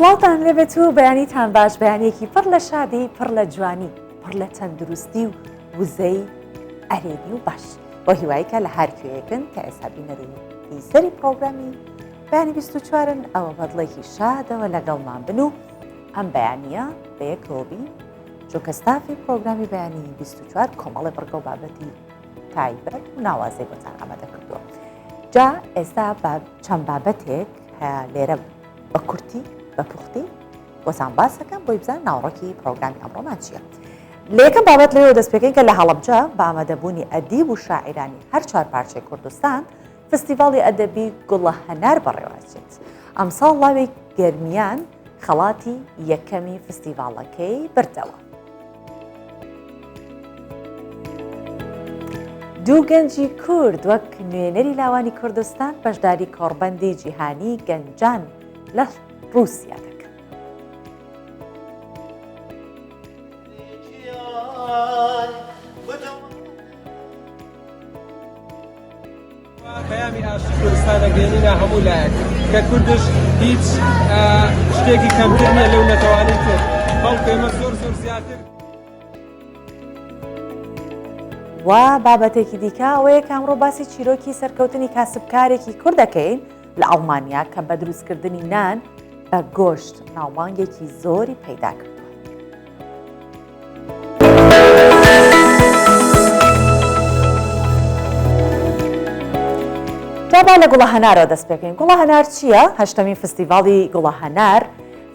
سڵاوتان لێبێت و بەیانیتان باش بەیانێکی پڕ لە شادی پڕ لە جوانی پڕ لە تەندروستی و وزەی ئەرێنی و باش بۆ هیوای کە لە هەر کوێیەکن کە ئێستا بینەر و بیسەری پرۆگرامی بەیانی 24ن ئەوە بەدڵێکی شادەوە لەگەڵمان بن و ئەم بەیانە بەیەکەوە بین چونکە ستافی پرۆگرامی بەیانی 24 کۆمەڵی بڕگە و بابەتی تایبەت و ناوازەی بۆتان ئامادە کردووە جا ئێستا بە چەند بابەتێک لێرە بە کورتی بە پوختی بۆتان باسەکەم بۆی بزان ناوەڕۆکی پرۆگرامی ئەمڕۆمان چییە. لە یەکەم بابەت لەوێوە دەست پێکەین کە لە هەڵەبجە بە ئامادەبوونی ئەدیب و شاعیرانی هەر چوار پارچەی کوردستان فستیڤاڵی ئەدەبی گوڵە هەنار بەڕێوەچێت. ئەمساڵ لاوێک گەرمیان خەڵاتی یەکەمی فستیڤاڵەکەی بردەوە. دوو گەنجی کورد وەک نوێنەری لاوانی کوردستان بەشداری کۆڕبەندی جیهانی گەنجان لە ڕووسیا دەکەن. پەیامی ئاشتی کوردستان ئەگەیەنینە هەموو لایەک کە کوردش هیچ شتێکی کەمتر نییە لەو نەتەوانەی تر بەڵکو ئێمە زۆر زۆر زیاتر و بابەتێکی دیکە ئەوەیە کە ئەمڕۆ باسی چیرۆکی سەرکەوتنی کاسبکارێکی کورد دەکەین لە ئەڵمانیا کە بە دروستکردنی نان بە گۆشت ناوبانگێکی زۆری پەیدا کردووە. جا با لە گوڵە هەنارەوە دەست پێ بکەین. گوڵە هەنار چییە؟ هەشتەمین فستیڤاڵی گوڵە هەنار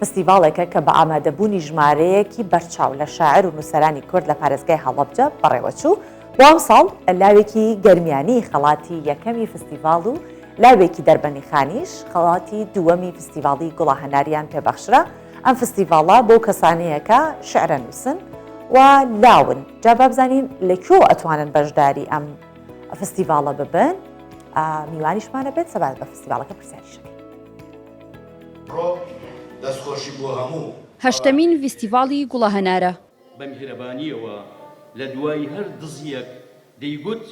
فستیڤاڵێکە کە بە ئامادەبوونی ژمارەیەکی بەرچاو لە شاعر و نووسەرانی کورد لە پارێزگای هەڵەبجە بەڕێوەچوو. بۆ ئەمساڵ لاوێکی گەرمیانی خەڵاتی یەکەمی فستیڤاڵ و لاوێکی دەربەندیخانیش خەڵاتی دووەمی فستیڤاڵی گوڵە هەناریان پێبەخشرا. ئەم فستیڤاڵە بۆ کەسانەیە کە شعرەنووسن و لاون. جا با بزانین لە کوێوە ئەتوانن بەشداری ئەم فستیڤاڵە ببن. میوانیشمانە بێت سەبارەت بە فستیڤاڵەکە پرسیاریش دەکەین. هەشتەمین ڤیستیڤاڵی گوڵە هەنارە. بە میهرەبانییەوە لە دوای هەر دزییەک دەیگوت،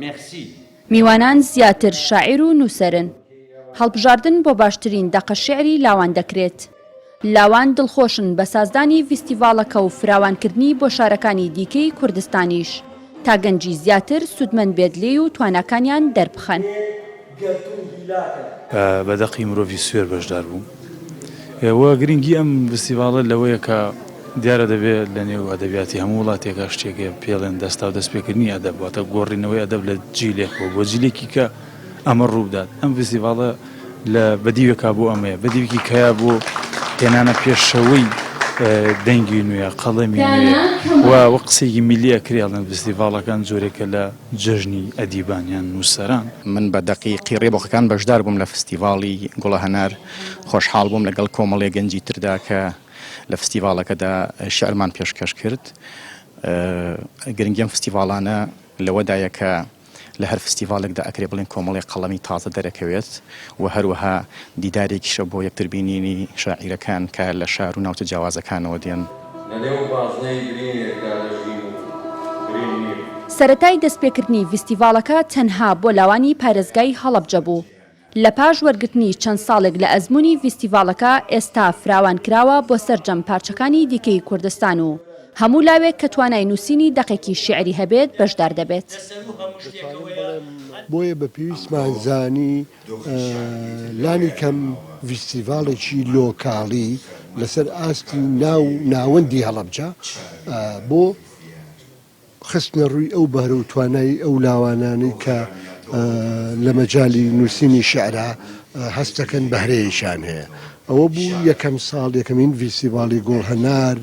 مێرسی. میوانان زیاتر شاعیر و نووسەرن. هەڵبژاردن بۆ باشترین دەقە شیعری لاوان دەکرێت. لاوان دڵخۆشن بە سازدانی ڤیستیڤاڵەکە و فراوانکردنی بۆ شارەکانی دیکەی کوردستانیش، تا گەنجی زیاتر سوودمەند بێت لێی و تواناکانیان دەربخەن. بە دەقی مرۆڤی سوێر بەشدار بووم و گرنگی ئەم فستیڤاڵە لەوەیە کە دیارە دەبێ لە نێو ئەدەبیاتی هەموو وڵاتێکا شتێک هەیە پێڵێن دەستاو دەستپێکردنی ئەدەب واتە گۆڕینەوەی ئەدەب لە جیلێکەوە بۆ جیلێکی کە ئەمە ڕووبدات ئەم فستیڤاڵە لە بەدیوێکا بۆ ئەمەیە بەدیوێکی کەیا بۆ هێنانە پێشەوەی دەنگی نوێ قەڵەمی نوێ و وەک قسەیەکی میللی ئەکرێ ئەڵێن فستیڤاڵەکان جۆرێکە لە جەژنی ئەدیبان یان نووسەران. من بە دەقی قیڕەی بۆقەکان بەشدار بووم لە فستیڤاڵی گوڵە هەنار، خۆشحاڵ بووم لەگەڵ کۆمەڵێ گەنجی تردا کە لە فستیڤاڵەکەدا شیعرمان پێشکەش کرد. گرنگی ئەم فستیڤاڵانە لەوەدایە کە لە هەر فستیڤاڵێکدا ئەکرێ بڵێن کۆمەڵێک قەڵەمی تازە دەرەکەوێت و هەروەها دیدارێکیشە بۆ یەکتر بینینی شاعیرەکان کە لە شار و ناوچە جیاوازەکانەوە دێن. لەنێو بازنەی برینێکدا دەژیم و برین نیم. سەرەتای دەستپێکردنی ڤیستیڤاڵەکە تەنها بۆ لاوانی پارێزگای هەڵەبجە بوو، لە پاش وەرگرتنی چەند ساڵێک لە ئەزموونی ڤیستیڤاڵەکە ئێستا فراوان کراوە بۆ سەرجەم پارچەکانی دیکەی کوردستان و هەموو لاوێک کە توانای نووسینی دەقێکی شیعری هەبێت بەشدار دەبێت. بۆیە بە پێویستمان زانی لانی کەم ڤیستیڤاڵێکی لۆکاڵی لەسەر ئاستی ناو ناوەندی هەڵەبجە بۆ خستنە ڕووی ئەو بەهرە و توانای ئەو لاوانانەی کە لە مەجالی نووسینی شیعرا هەست دەکەن بەهرەیەکیان هەیە. ئەوە بوو یەکەم ساڵ، یەکەمین ڤیستیڤاڵی گوڵ هەنار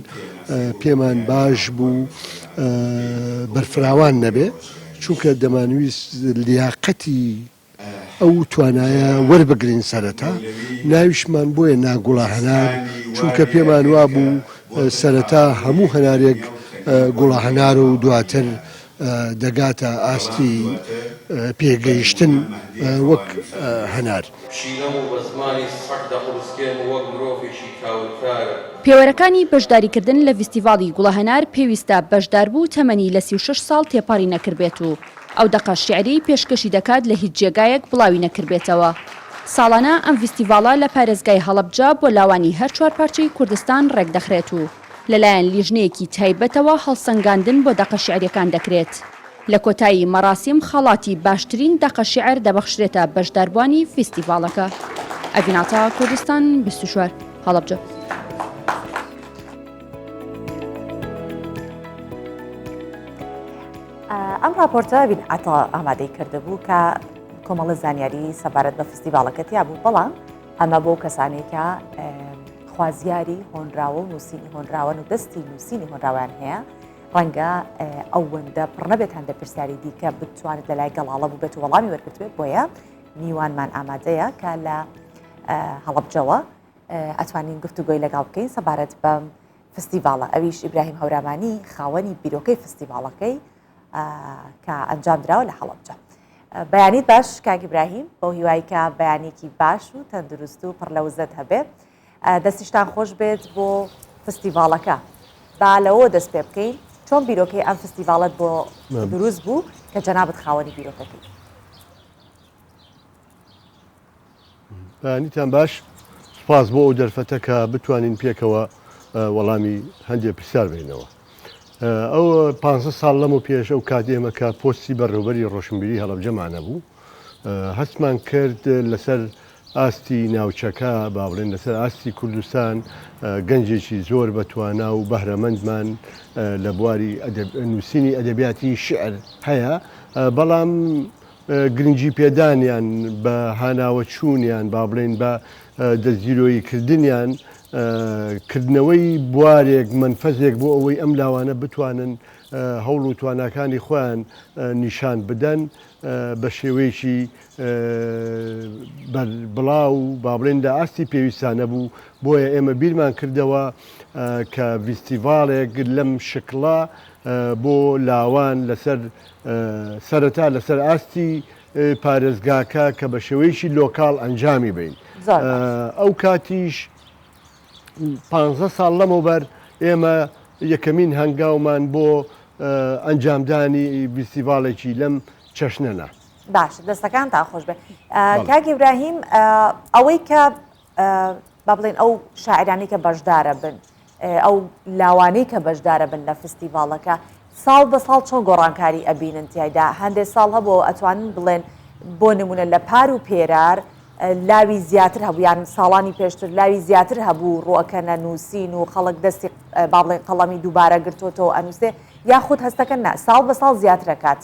پێمان باش بوو بەرفراوان نەبێ، چونکە دەمانویست لیاقەتی ئەو توانایە وەربگرین سەرەتا ناویشمان بۆیە نا گوڵە هەنار چونکە پێمان وابوو سەرەتا هەموو هەنارێک گوڵە هەنارە و دواتر دەگاتە ئاستی پێگەیشتن وەک هەنار. پشیلەم و بە زمانی سەگ دەقروسکێم و وەک مرۆڤێکی کاولکار. پێوەرەکانی بەشداریکردن لە ڤیستیڤاڵی گوڵە هەنار پێویستە بەشداربوو تەمەنی لە 36 ساڵ تێپەڕی نەکردبێت و ئەو دەقە شیعریەی پێشکەشی دەکات لە هیچ جێگایەک بڵاوی نەکردبێتەوە. ساڵانە ئەم ڤیستیڤاڵە لە پارێزگای هەڵەبجە بۆ لاوانی هەر چوارپارچەی کوردستان ڕێکدەخرێت و لەلایەن لیژنەیەکی تایبەتەوە هەڵسەنگاندن بۆ دەقە شیعریەکان دەکرێت. لە کۆتایی مەڕاسیم خەڵاتی باشترین دەقە شیعر دەبەخشرێتە بەشداربووانی فیستیڤاڵەکە. ئەڤین عەتا، کوردستان 24، هەڵەبجە. ئەم راپۆرتە ئەڤین عەتا ئامادەی کردبوو کە کۆمەڵە زانیاری سەبارەت بە فستیڤاڵەکە تیا بوو بەڵام ئەمە بۆ کەسانێک کە خوازیاری هۆنراوە و نووسینی هۆنراوەن و دەستی نووسینی هۆنراوەیان هەیە ڕەنگە ئەوەندە پڕ نەبێت هەندە پرسیاری دیکە بتوانێت لە لای گەڵاڵە بوو بێت و وەڵامی وەرگرتبێت بۆیە میوانمان ئامادەیە کە لە هەڵەبجەوە ئەتوانین گفتوگۆی لەگەڵ بکەین سەبارەت بەم فستیڤاڵە ئەویش ئیبراهیم هەورامانی خاوەنی بیرۆکەی فستیڤاڵەکەی کە ئەنجام دراوە لە هەڵەبجە. بەیانیت باش کاک ئیبراهیم بەو هیوای کە بەیانێکی باش و تەندروست و پڕ لە وزەت هەبێ دەستیشتان خۆش بێت بۆ فستیڤاڵەکە با لەوە دەست پێ بکەین چۆن بیرۆکەی ئەم فستیڤاڵت بۆ دروست بوو کە جەنابت خاوەنی بیرۆکەکەی؟ بەیانیتان باش، سوپاس بۆ ئەو دەرفەتە کە بتوانین پێکەوە وەڵامی هەندێک پرسیار بەینەوە. ئەو پانزە ساڵ لەمەو پێش ئەو کات ئێمە کە پۆستی بەڕێوبەری ڕۆشنبیری هەڵەبجەمان هەبوو هەستمان کرد لەسەر ئاستی ناوچەکە با بڵێن لەسەر ئاستی کوردستان گەنجێکی زۆر بەتوانا و بەهرەمەندمان لە بواری نووسینی ئەدەبیاتی شیعر هەیە بەڵام گرنگی پێدانیان بە هاناوەچوونیان با بڵێین بە دەستگیرۆیی کردنیان کردنەوەی بوارێک مەنفەزێک بۆ ئەوەی ئەم لاوانە بتوانن هەوڵ و تواناکانی خۆیان نیشان بدەن بە شێوەیەکی بەربڵاو با بڵێن لە ئاستی پێویستا نەبوو بۆیە ئێمە بیرمان کردەوە کە ڤیستیڤاڵێک لەم شکڵە بۆ لاوان لەسەر سەرەتا لەسەر ئاستی پارێزگاکە کە بە شێوەیەکی لۆکاڵ ئەنجامی بین ئەو کاتیش پ ساڵ لەمەوبەر ئێمە یەکەمین هەنگاومان بۆ ئەنجامدانی ڤیستیڤاڵێکی لەم چەشنەنا. باش دەستەکانتان خۆش بێ کاک ئیبراهیم ئەوەی کە با بڵێن ئەو شاعرانی کە بەشدارە بن ئەو لاوانەی کە بەشدارە بن لە فستیڤاڵەکە ساڵ بە ساڵ چۆن گۆڕانکاری ئەبینن تیایدا هەندێک ساڵ هەبوو ئەتوانن بڵێن بۆ نمونە لە پار و پێرار لاوی زیاتر هەبوو یان ساڵانی پێشتر لاوی زیاتر هەبوو ڕوەکەنە نووسین و خەڵک دەستی با بڵێن قەڵەمی دووبارە گرتوتەوە ئەنووسێ یاخود هەستەکە نا ساڵ بە ساڵ زیاترەکات.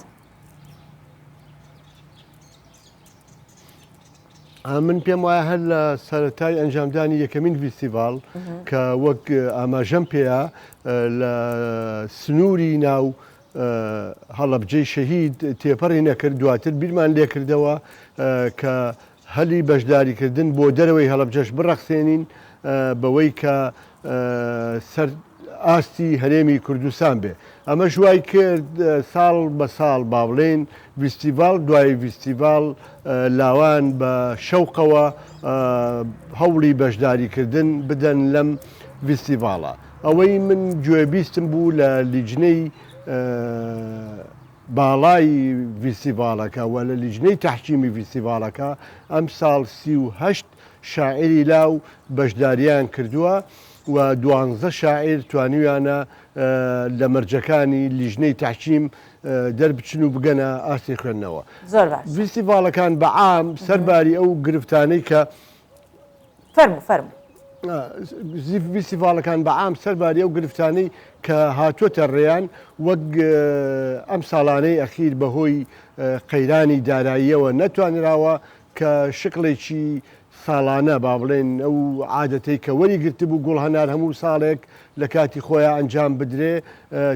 من پێم وایە هەر لە سەرەتای ئەنجامدانی یەکەمین ڤیستیڤاڵ کە وەک ئاماژەم پێیا لە سنووری ناو هەڵەبجەی شەهید تێپەڕی نەکرد دواتر بیرمان لێکردەوە کە هەلی بەشداریکردن بۆ دەرەوەی هەڵەبجەش بڕەخسێنین بەوەی کە سەر ئاستی هەرێمی کوردستان بێ. ئەمەش وای کرد ساڵ بە ساڵ با بڵێین ڤیستیڤاڵ دوای ڤیستیڤاڵ لاوان بە شەوقەوە هەوڵی بەشداریکردن بدەن لەم ڤیستیڤاڵە. ئەوەی من گوێبیستم بوو لە لیجنەی باڵای ڤیستیڤاڵەکە و لە لیجنەی تەحکیمی ڤیستیڤاڵەکە ئەمساڵ 38 شاعیری لاو بەشدارییان کردووە و دوانزە شاعیر توانیویانە لە مەرجەکانی لیژنەی تەحکیم دەربچن و بگەنە ئاستی خوێندنەوە. زۆر باشە. ڤیستیڤاڵەکان بە عام سەرباری ئەو گرفتانەی کە فەرموو فەرموو. ڤیستیڤاڵەکان بە عام سەرباری ئەو گرفتانەی کە هاتووەتە ڕێیان وەک ئەم ساڵانەی ئەخیر بەهۆی قەیرانی داراییەوە نەتوانراوە کە شکڵێکی ساڵانە با بڵێین ئەو عادەتەی کە وەری گرتبوو گوڵ هەنار هەموو ساڵێک لە کاتی خۆیا ئەنجام بدرێ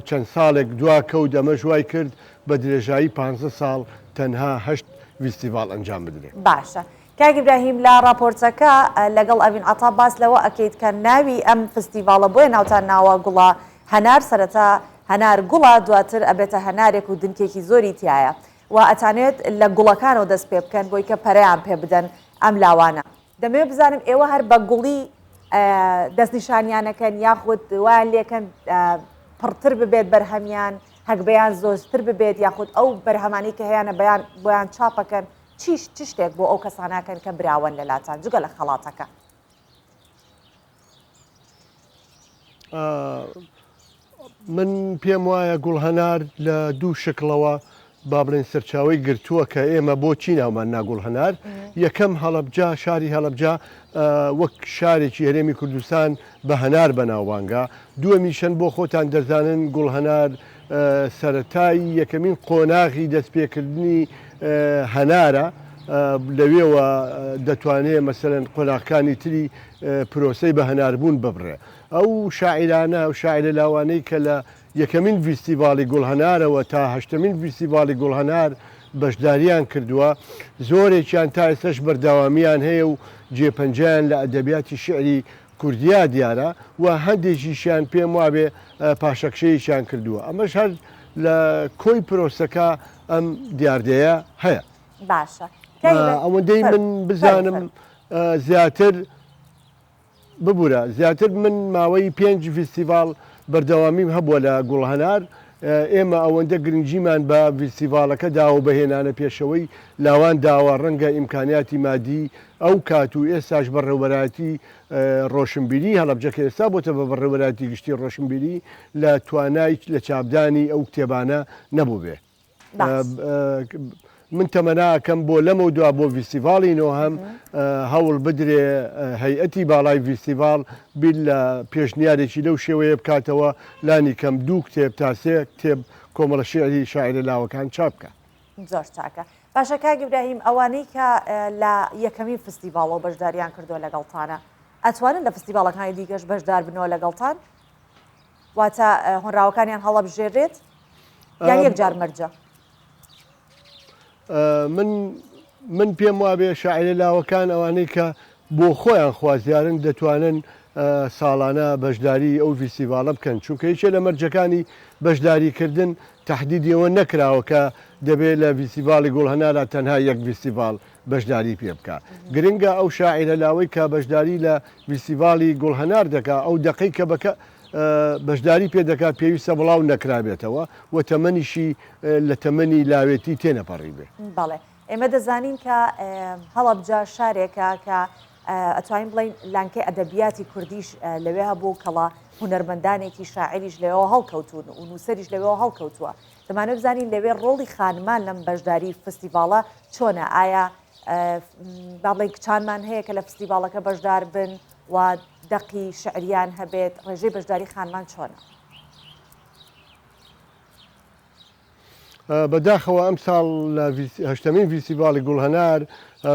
چەند ساڵێک دوا کەوت ئەمەش وای کرد بە درێژایی پانزە ساڵ تەنها هەشت ڤیستیڤاڵ ئەنجام بدرێ. باشە کاک ئیبراهیم لە ڕاپۆرتەکە لەگەڵ ئەڤین عەتا باس لەوە ئەکەیت کە ناوی ئەم فستیڤاڵە بۆیە ناوتان ناوە گوڵە هەنار سەرەتا هەنار گوڵە دواتر ئەبێتە هەنارێک و دنکێکی زۆری تیایە و ئەتانەوێت لە گوڵەکانەوە دەست پێ بکەن بۆی کە پەرەیان پێ بدەن ئەم لاوانە. دەمەوێت بزانم ئێوە هەر بە گوڵی دەستنیشانیانەکەن یاخود وایان لێکەن پڕتر ببێت بەرهەمیان هەگبەیان زۆرتر ببێت یاخود ئەو بەرهەمانەی کە هەیانە بەیان بۆیان چاپەکەن. چیش چ شتێک بۆ ئەو کەسانەکەن کە براوەن لەلاتان جگە لە خەڵاتەکە؟ من پێم وایە گوڵهەنار لە دوو شکڵەوە با بڵێن سەرچاوەی گرتووە کە ئێمە بۆچی ناومان نا گوڵهەنار یەکەم هەڵەبجە شاری هەڵەبجە وەک شارێکی هەرێمی کوردستان بە هەنار بەناوبانگە دووەمیشەن بۆ خۆتان دەزانن گوڵهەنار سەرەتای یەکەمین قۆناغی دەستپێکردنی هەنارە لەوێوە دەتوانێ مەسەلەن قۆناغکانی تری پرۆسەی بە هەناربوون ببڕێ. ئەو شاعیرانە، ئەو شاعیرە لاوانەی کە لە یەکەمین ڤیستیڤاڵی گوڵهەنارەوە تا هەشتەمین ڤیستیڤاڵی گوڵهەنار بەشدارییان کردووە، زۆرێکیان تا ئێستاش بەردەوامییان هەیە و جێپەنجەیان لە ئەدەبیاتی شیعری کوردیا دیارە و هەندێکیشیان پێم وابێ پاشەکشەیەکیان کردووە. ئەمەش هەر لە کۆی پرۆسەکە ئەم دیاردەیە هەیە. باشە. ئەوەندەی من بزانم زیاتر ببورە زیاتر من ماوەی پێنج ڤیستیڤاڵ بەردەوامیم هەبووە لە گوڵهەنار، ئێمە ئەوەندە گرنگیمان بە ڤیستیڤاڵەکە داوە و بە هێنانە پێشەوەی لاوان داوە، ڕەنگە ئیمکانیاتی مادی ئەو کات و ئێستاش بەڕێوبەرایەتی ڕۆشنبیری هەڵەبجە کە ئێستا بۆتە بە بەڕێوبەرایەتی گشتی ڕۆشنبیری لە توانای لە چاپدانی ئەو کتێبانە نەبووبێ. من تەمەنا ئەکەم بۆ لەمەودوا بۆ ڤیستیڤاڵی نۆهەم هەوڵ بدرێ هەیئەتی باڵای ڤیستیڤاڵ بیر لە پێشنیارێکی لەو شێوەیە بکاتەوە لانی کەم دوو کتێب تا سێ کتێب کۆمەڵە شیعری شاعیرە لاوەکان چاپ بکا. زۆر چاکە. باشە کاک ئیبراهیم ئەوانەی کە لە یەکەمین فستیڤاڵەوە بەشداریان کردووە لەگەڵتانە ئەتوانن لە فستیڤاڵەکانی دیکەش بەشدار بنەوە لەگەڵتان؟ واتە هۆنراوەکانیان هەڵەبژێرێت یان یەک جار مەرجە؟ من من پێم وابێ شاعرە لاوەکان ئەوانەی کە بۆ خۆیان خوازیارن دەتوانن ساڵانە بەشداری ئەو ڤیستیڤاڵە بکەن چونکە یەکێ لە مەرجەکانی بەشداریکردن تەحدیدیەوە نەکراوە کە دەبێت لە ڤیستیڤاڵی گوڵهەنارا تەنها یەک ڤیستیڤاڵ بەشداری پێ بکا. گرنگە ئەو شاعیرە لاوەی کە بەشداری لە ڤیستیڤاڵی گوڵهەنار دەکا ئەو دەقەی کە بەکە بەشداری پێ دەکا پێویستە بڵاو نەکرابێتەوە و تەمەنیشی لە تەمەنی لاوێتی تێنەپەڕیبێ. بەڵێ ئێمە دەزانین کە هەڵەبجە شارێکە کە ئەتوانین بڵێین لانکەی ئەدەبیاتی کوردیش لەوێ هەبوو کەڵا هونەرمەندانێکی شاعیریش لەوێوە هەڵکەوتوون و نووسەریش لەوێوە هەڵکەوتووە. دەمانەوێت بزانین لەوێ ڕۆڵی خانمان لەم بەشداری فستیڤاڵە چۆنە؟ ئایا با بڵێین کچانمان هەیە کە لە فستیڤاڵەکە بەشدار بن و دەقی شعریان هەبێت، ڕێژەی بەشداری خانمان چۆنە؟ بەداخەوە ئەمساڵ لە هەشتەمین ڤیستیڤاڵی گوڵهەنار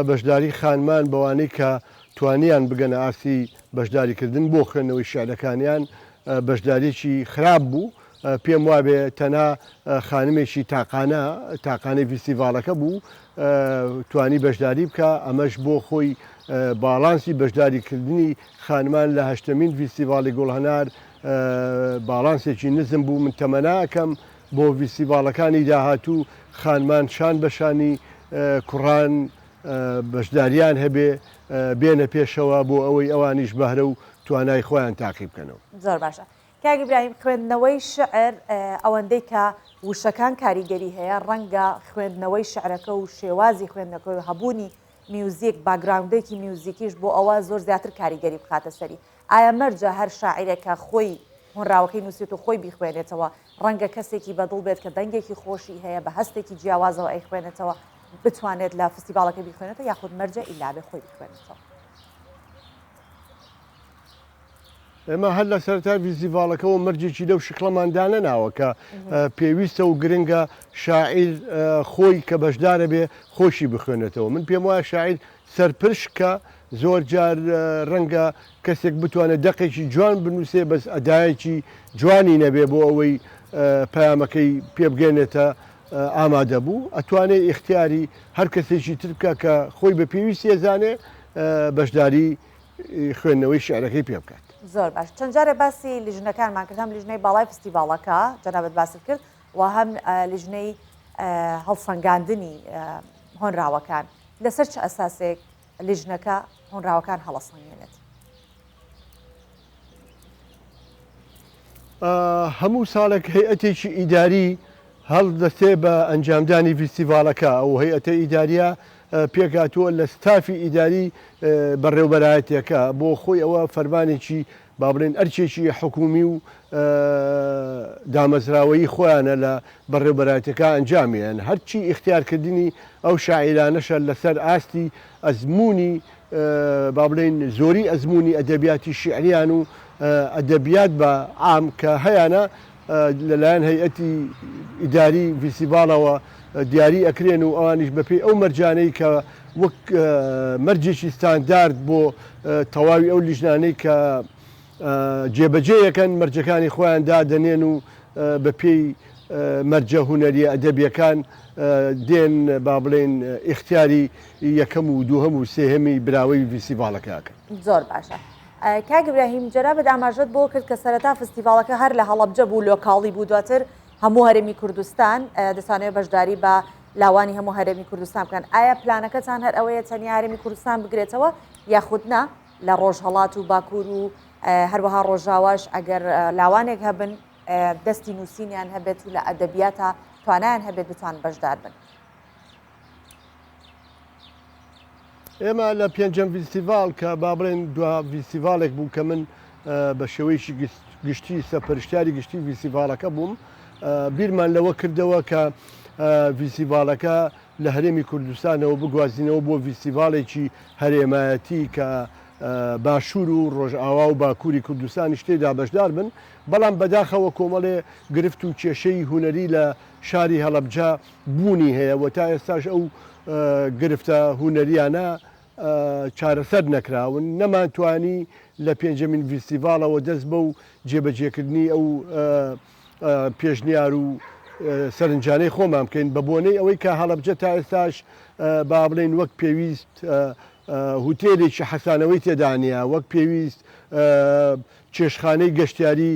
بەشداری خانمان بەوانەی کە توانیان بگەنە ئاستی بەشداریکردن بۆ خوێندنەوەی شیعرەکانیان بەشداریەکی خراپ بوو پێم وابێ تەنها خانمێکی تاقانە تاقانەی ڤیستیڤاڵەکە بوو توانی بەشداری بکا ئەمەش بۆ خۆی باڵانسی بەشداریکردنی خانمان لە هەشتەمین ڤیستیڤاڵی گوڵهەنار باڵانسێکی نزم بوو من تەمەنا ئەکەم بۆ ڤیستیڤاڵەکانی داهاتوو خانمان شان بە شانی کوڕان بەشداریان هەبێ بێنە پێشەوە بۆ ئەوەی ئەوانیش بەهرە و توانای خۆیان تاقی بکەنەوە. زۆر باشە کاک ئیبراهیم خوێندنەوەی شعر ئەوەندەی کە وشەکان کاریگەری هەیە ڕەنگە خوێندنەوەی شعرەکە و شێوازی خوێندنەکەی و هەبوونی میوزیک باگراوندێکی میوزیکیش بۆ ئەوە زۆر زیاتر کاریگەری بخاتە سەری ئایا مەرجە هەر شاعیرێک کە خۆی هۆنراوەکەی نووسێت و خۆی بیخوێنێتەوە ڕەنگە کەسێکی بەدڵ بێت کە دەنگێکی خۆشی هەیە بە هەستێکی جیاوازەوە ئەیخوێنێتەوە بتوانێت لە فستیڤاڵەکە بیخوێنێتەوە یاخود مەرجە ئیلابێ خۆی بیخوێنێتەوە؟ ئێمە هەر لە سەرەتای ڤیستیڤاڵەکەوە مەرجێکی لەو شکڵەمان دانەناوە کە پێویستە و گرنگە شاعیر خۆی کە بەشدارە بێ خۆشی بخوێنێتەوە من پێم وایە شاعیر سەرپرشکە زۆر جار ڕەنگە کەسێک بتوانێت دەقێکی جوان بنووسێ بەس ئەدایەکی جوانی نەبێ بۆ ئەوەی پەیامەکەی پێبگەێنێتە ئامادەبوو ئەتوانێ ئیختیاری هەر کەسێکی تر بکە کە خۆی بە پێویستی ئەزانێ بەشداری خوێندنەوەی شیعرەکەی پێ بکات. زۆر باش چەند جارێ باسی لیژنەکانمان کرد هەم لیژنەی باڵای فستیڤاڵەکە جەنابت باست کرد و هەم لیژنەی هەڵسەنگاندنی هۆنراوەکان لەسەر چ ئەساسێک لیژنەکە هۆنراوەکان هەڵەسەنگێنێت؟ هەموو ساڵێک هەیئەتێکی ئیداری هەڵدەستێ بە ئەنجامدانی ڤیستیڤاڵەکە، ئەو هەیئەتە ئیدارییە. پێکهاتووە لە ستافی ئیداری بەڕێوبەرایەتیەکە، بۆ خۆی ئەوە فەرمانێکی با بڵێین ئەرکێکی حکومی و دامەزراوەیی خۆیانە لە بەڕێوبەرایەتیەکە ئەنجامیان، هەرچی ئیختیارکردنی ئەو شاعیرانەشە لەسەر ئاستی ئەزموونی با بڵێین زۆری ئەزموونی ئەدەبیاتی شیعریان و ئەدەبیات بە عام کە هەیانە لەلایەن هەیئەتی ئیداری ڤیستیڤاڵەوە دیاری ئەکرێن و ئەوانیش بەپێی ئەو مەرجانەی کە وەک مەرجێکی ستاندارد بۆ تەواوی ئەو لیژنانەی کە جێبەجێ یەکەن مەرجەکانی خۆیان دادەنێن و بەپێی مەرجە هونەریە ئەدەبیەکان دێن با بڵێین ئیختیاری یەکەم و دووهەم و سێهەمی براوەی ڤیستیڤاڵەکە ئەکەن. زۆر باشە کاک ئیبراهیم جەنابت ئاماژەت بۆ کرد کە سەرەتا فستیڤاڵەکە هەر لە هەڵەبجە بوو لۆکاڵی بوو دواتر هەموو هەرێمی کوردستان دەتانەوێت بەشداری بە لاوانی هەموو هەرێمی کوردستان بکەن ئایا پلانەکەتان هەر ئەوەیە تەنیا هەرێمی کوردستان بگرێتەوە یاخود نا لە ڕۆژهەڵات و باکوور و هەروەها ڕۆژاواش ئەگەر لاوانێک هەبن دەستی نووسینیان هەبێت و لە ئەدەبیاتە توانایان هەبێت بتوان بەشدار بن. ئێمە لە پێنجەم ڤیستیڤاڵ کە با بڵێن دوا ڤیستیڤاڵێک بوو کە من بە شێوەیەکی گشتی سەرپەرشتیاری گشتی ڤیستیڤاڵەکە بووم بیرمان لەوە کردەوە کە ڤیستیڤاڵەکە لە هەرێمی کوردستانەوە بگوازینەوە بۆ ڤیستیڤاڵێکی هەرێمایەتی کە باشوور و ڕۆژئاوا و باکووری کوردستانیش تێدا بەشدار بن، بەڵام بەداخەوە کۆمەڵێ گرفت و کێشەی هونەری لە شاری هەڵەبجە بوونی هەیە و تا ئێستاش ئەو گرفتە هونەرییانە چارەسەر نەکراون، نەمانتوانی لە پێنجەمین ڤیستیڤاڵەوە دەست بەو جێبەجێکردنی ئەو پێشنیار و سەرنجانەی خۆمان بکەین بە بۆنەی ئەوەی کە هەڵەبجە تا ئێستاش با بڵێین وەک پێویست هوتێلێکی حەسانەوەی تێدا نییە، وەک پێویست چێشتخانەی گەشتیاری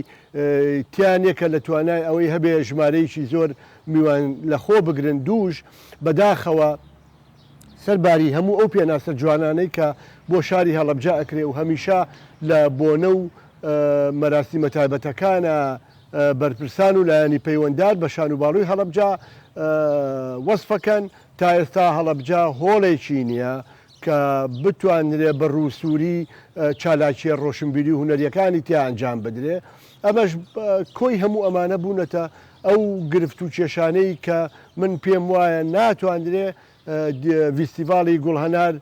تیا نییە کە لە توانای ئەوەی هەبێ ژمارەیەکی زۆر میوان لە خۆ بگرن، دووش بەداخەوە سەرباری هەموو ئەو پێناسە جوانانەی کە بۆ شاری هەڵەبجە ئەکرێ و هەمیشە لە بۆنە و مەراسیمە تایبەتەکانا بەرپرسان و لایەنی پەیوەندار بە شانوباڵوی هەڵەبجە وەسفەکەن، تا ئێستا هەڵەبجە هۆڵێکی نییە کە بتوانرێ بە ڕووسووری چالاکییە ڕۆشنبیری و هونەرییەکانی تیا ئەنجام بدرێ. ئەمەش کۆی هەموو ئەمانە بوونەتە ئەو گرفت و کێشانەی کە من پێم وایە ناتوانرێ ڤیستیڤاڵی گوڵهەنار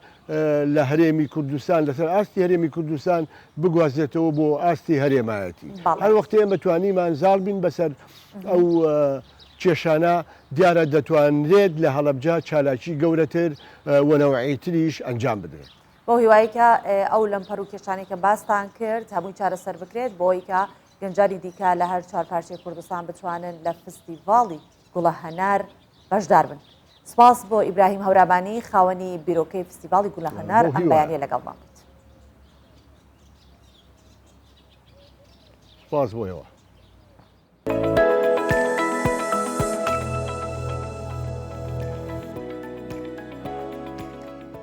لە هەرێمی کوردستان لەسەر ئاستی هەرێمی کوردستان بگوازێتەوە بۆ ئاستی هەرێمایەتی. هەر وەختێ ئێمە توانیمان زاڵ بین بەسەر ئەو کێشانە دیارە دەتوانرێت لە هەڵەبجە چالاکی گەورەتر و نەوعیتریش ئەنجام بدرێت. بەو هیوایەی کە ئەو لەمپەر و کێشانەی کە باستان کرد هەمووی چارەسەر بکرێت بۆی کە گەنجانی دیکە لە هەر چوار پارچەی کوردستان بتوانن لە فستیڤاڵی گوڵە هەنار بەشدار بن. سپاس بۆ ئیبراهیم هەورامانی خاوەنی بیرۆکەی فستیڤاڵی گوڵە هەنار ئەم بەیانیە لەگەڵمان بوویت. سپاس بۆ ئێوە.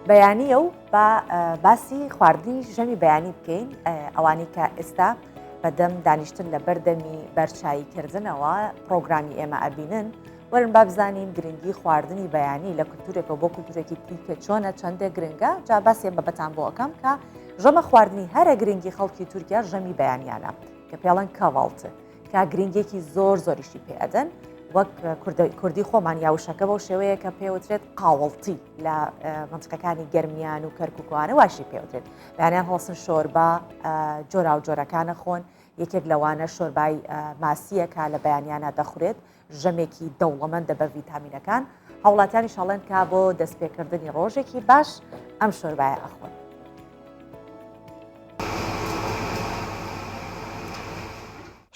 بەیانیە و با باسی خواردنی ژەمی بەیانی بکەین ئەوانی کە ئێستا بەدەم دانیشتن لە بەردەمی بەرچایی کردنەوە پرۆگرامی ئێمە ئەبینن وەرن با بزانین گرنگی خواردنی بەیانی لە کولتورێکەوە بۆ کولتورێکی دیکە چۆنە چەندێک گرنگە جا باسی ئەم بابەتان بۆ ئەکەم کە ژەمە خواردنی هەرە گرنگی خەڵکی تورکیا ژەمی بەیانیانە کە پێڵەن kahvaltı کە گرنگێکی زۆر زۆریشی پێ ئەدەن وەک کوردی خۆمان یا وشەکە بەو شێوەیە کە پێوترێت قاوەڵتی لە منتقەکانی گەرمیان و کەرکوکوانە واشی پێوترێت بەیانیان هەڵسن شۆربا جۆرا و جۆرەکانە خۆن یەکێک لەوانە شۆربای ماسیەکە لە بەیانیانە دەخورێت ژەمێکی دەوڵەمەندە بە ڤیتامینەکان هاوڵاتیانیش ئەڵێن کە بۆ دەستپێکردنی ڕۆژێکی باش ئەم شۆربایە ئەخۆن.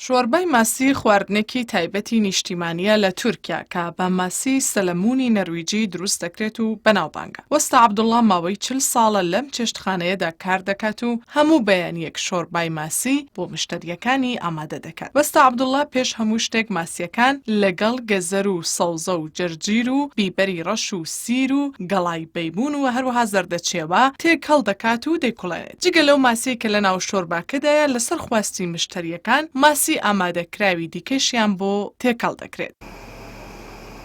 شۆربای ماسی خواردنێکی تایبەتی نیشتیمانییە لە تورکیا کە بە ماسی سەلەمونی نەرویجی دروست دەکرێت و بەناوبانگە. وەستا عەبدوڵا ماوەی 40 ساڵە لەم چێشتخانەیەدا کار دەکات و هەموو بەیانییەک شۆربای ماسی بۆ مشتەرییەکانی ئامادە دەکات. وەستا عەبدوڵا پێش هەموو شتێک ماسییەکان لەگەڵ گەزەر و سەوزە و جەرجیر و بیبەری ڕەش و سیر و گەڵای بەیبوون و هەروەها زەردەچێوە تێکەڵ دەکات و دەیکوڵێنێت. جگە لەو ماسیەی کە لەناو شۆرباکەدایە، لەسەر خواستی مشتەرییەکان ماسی ئامادەکراوی دیکەشیان بۆ تێکەڵ دەکرێت.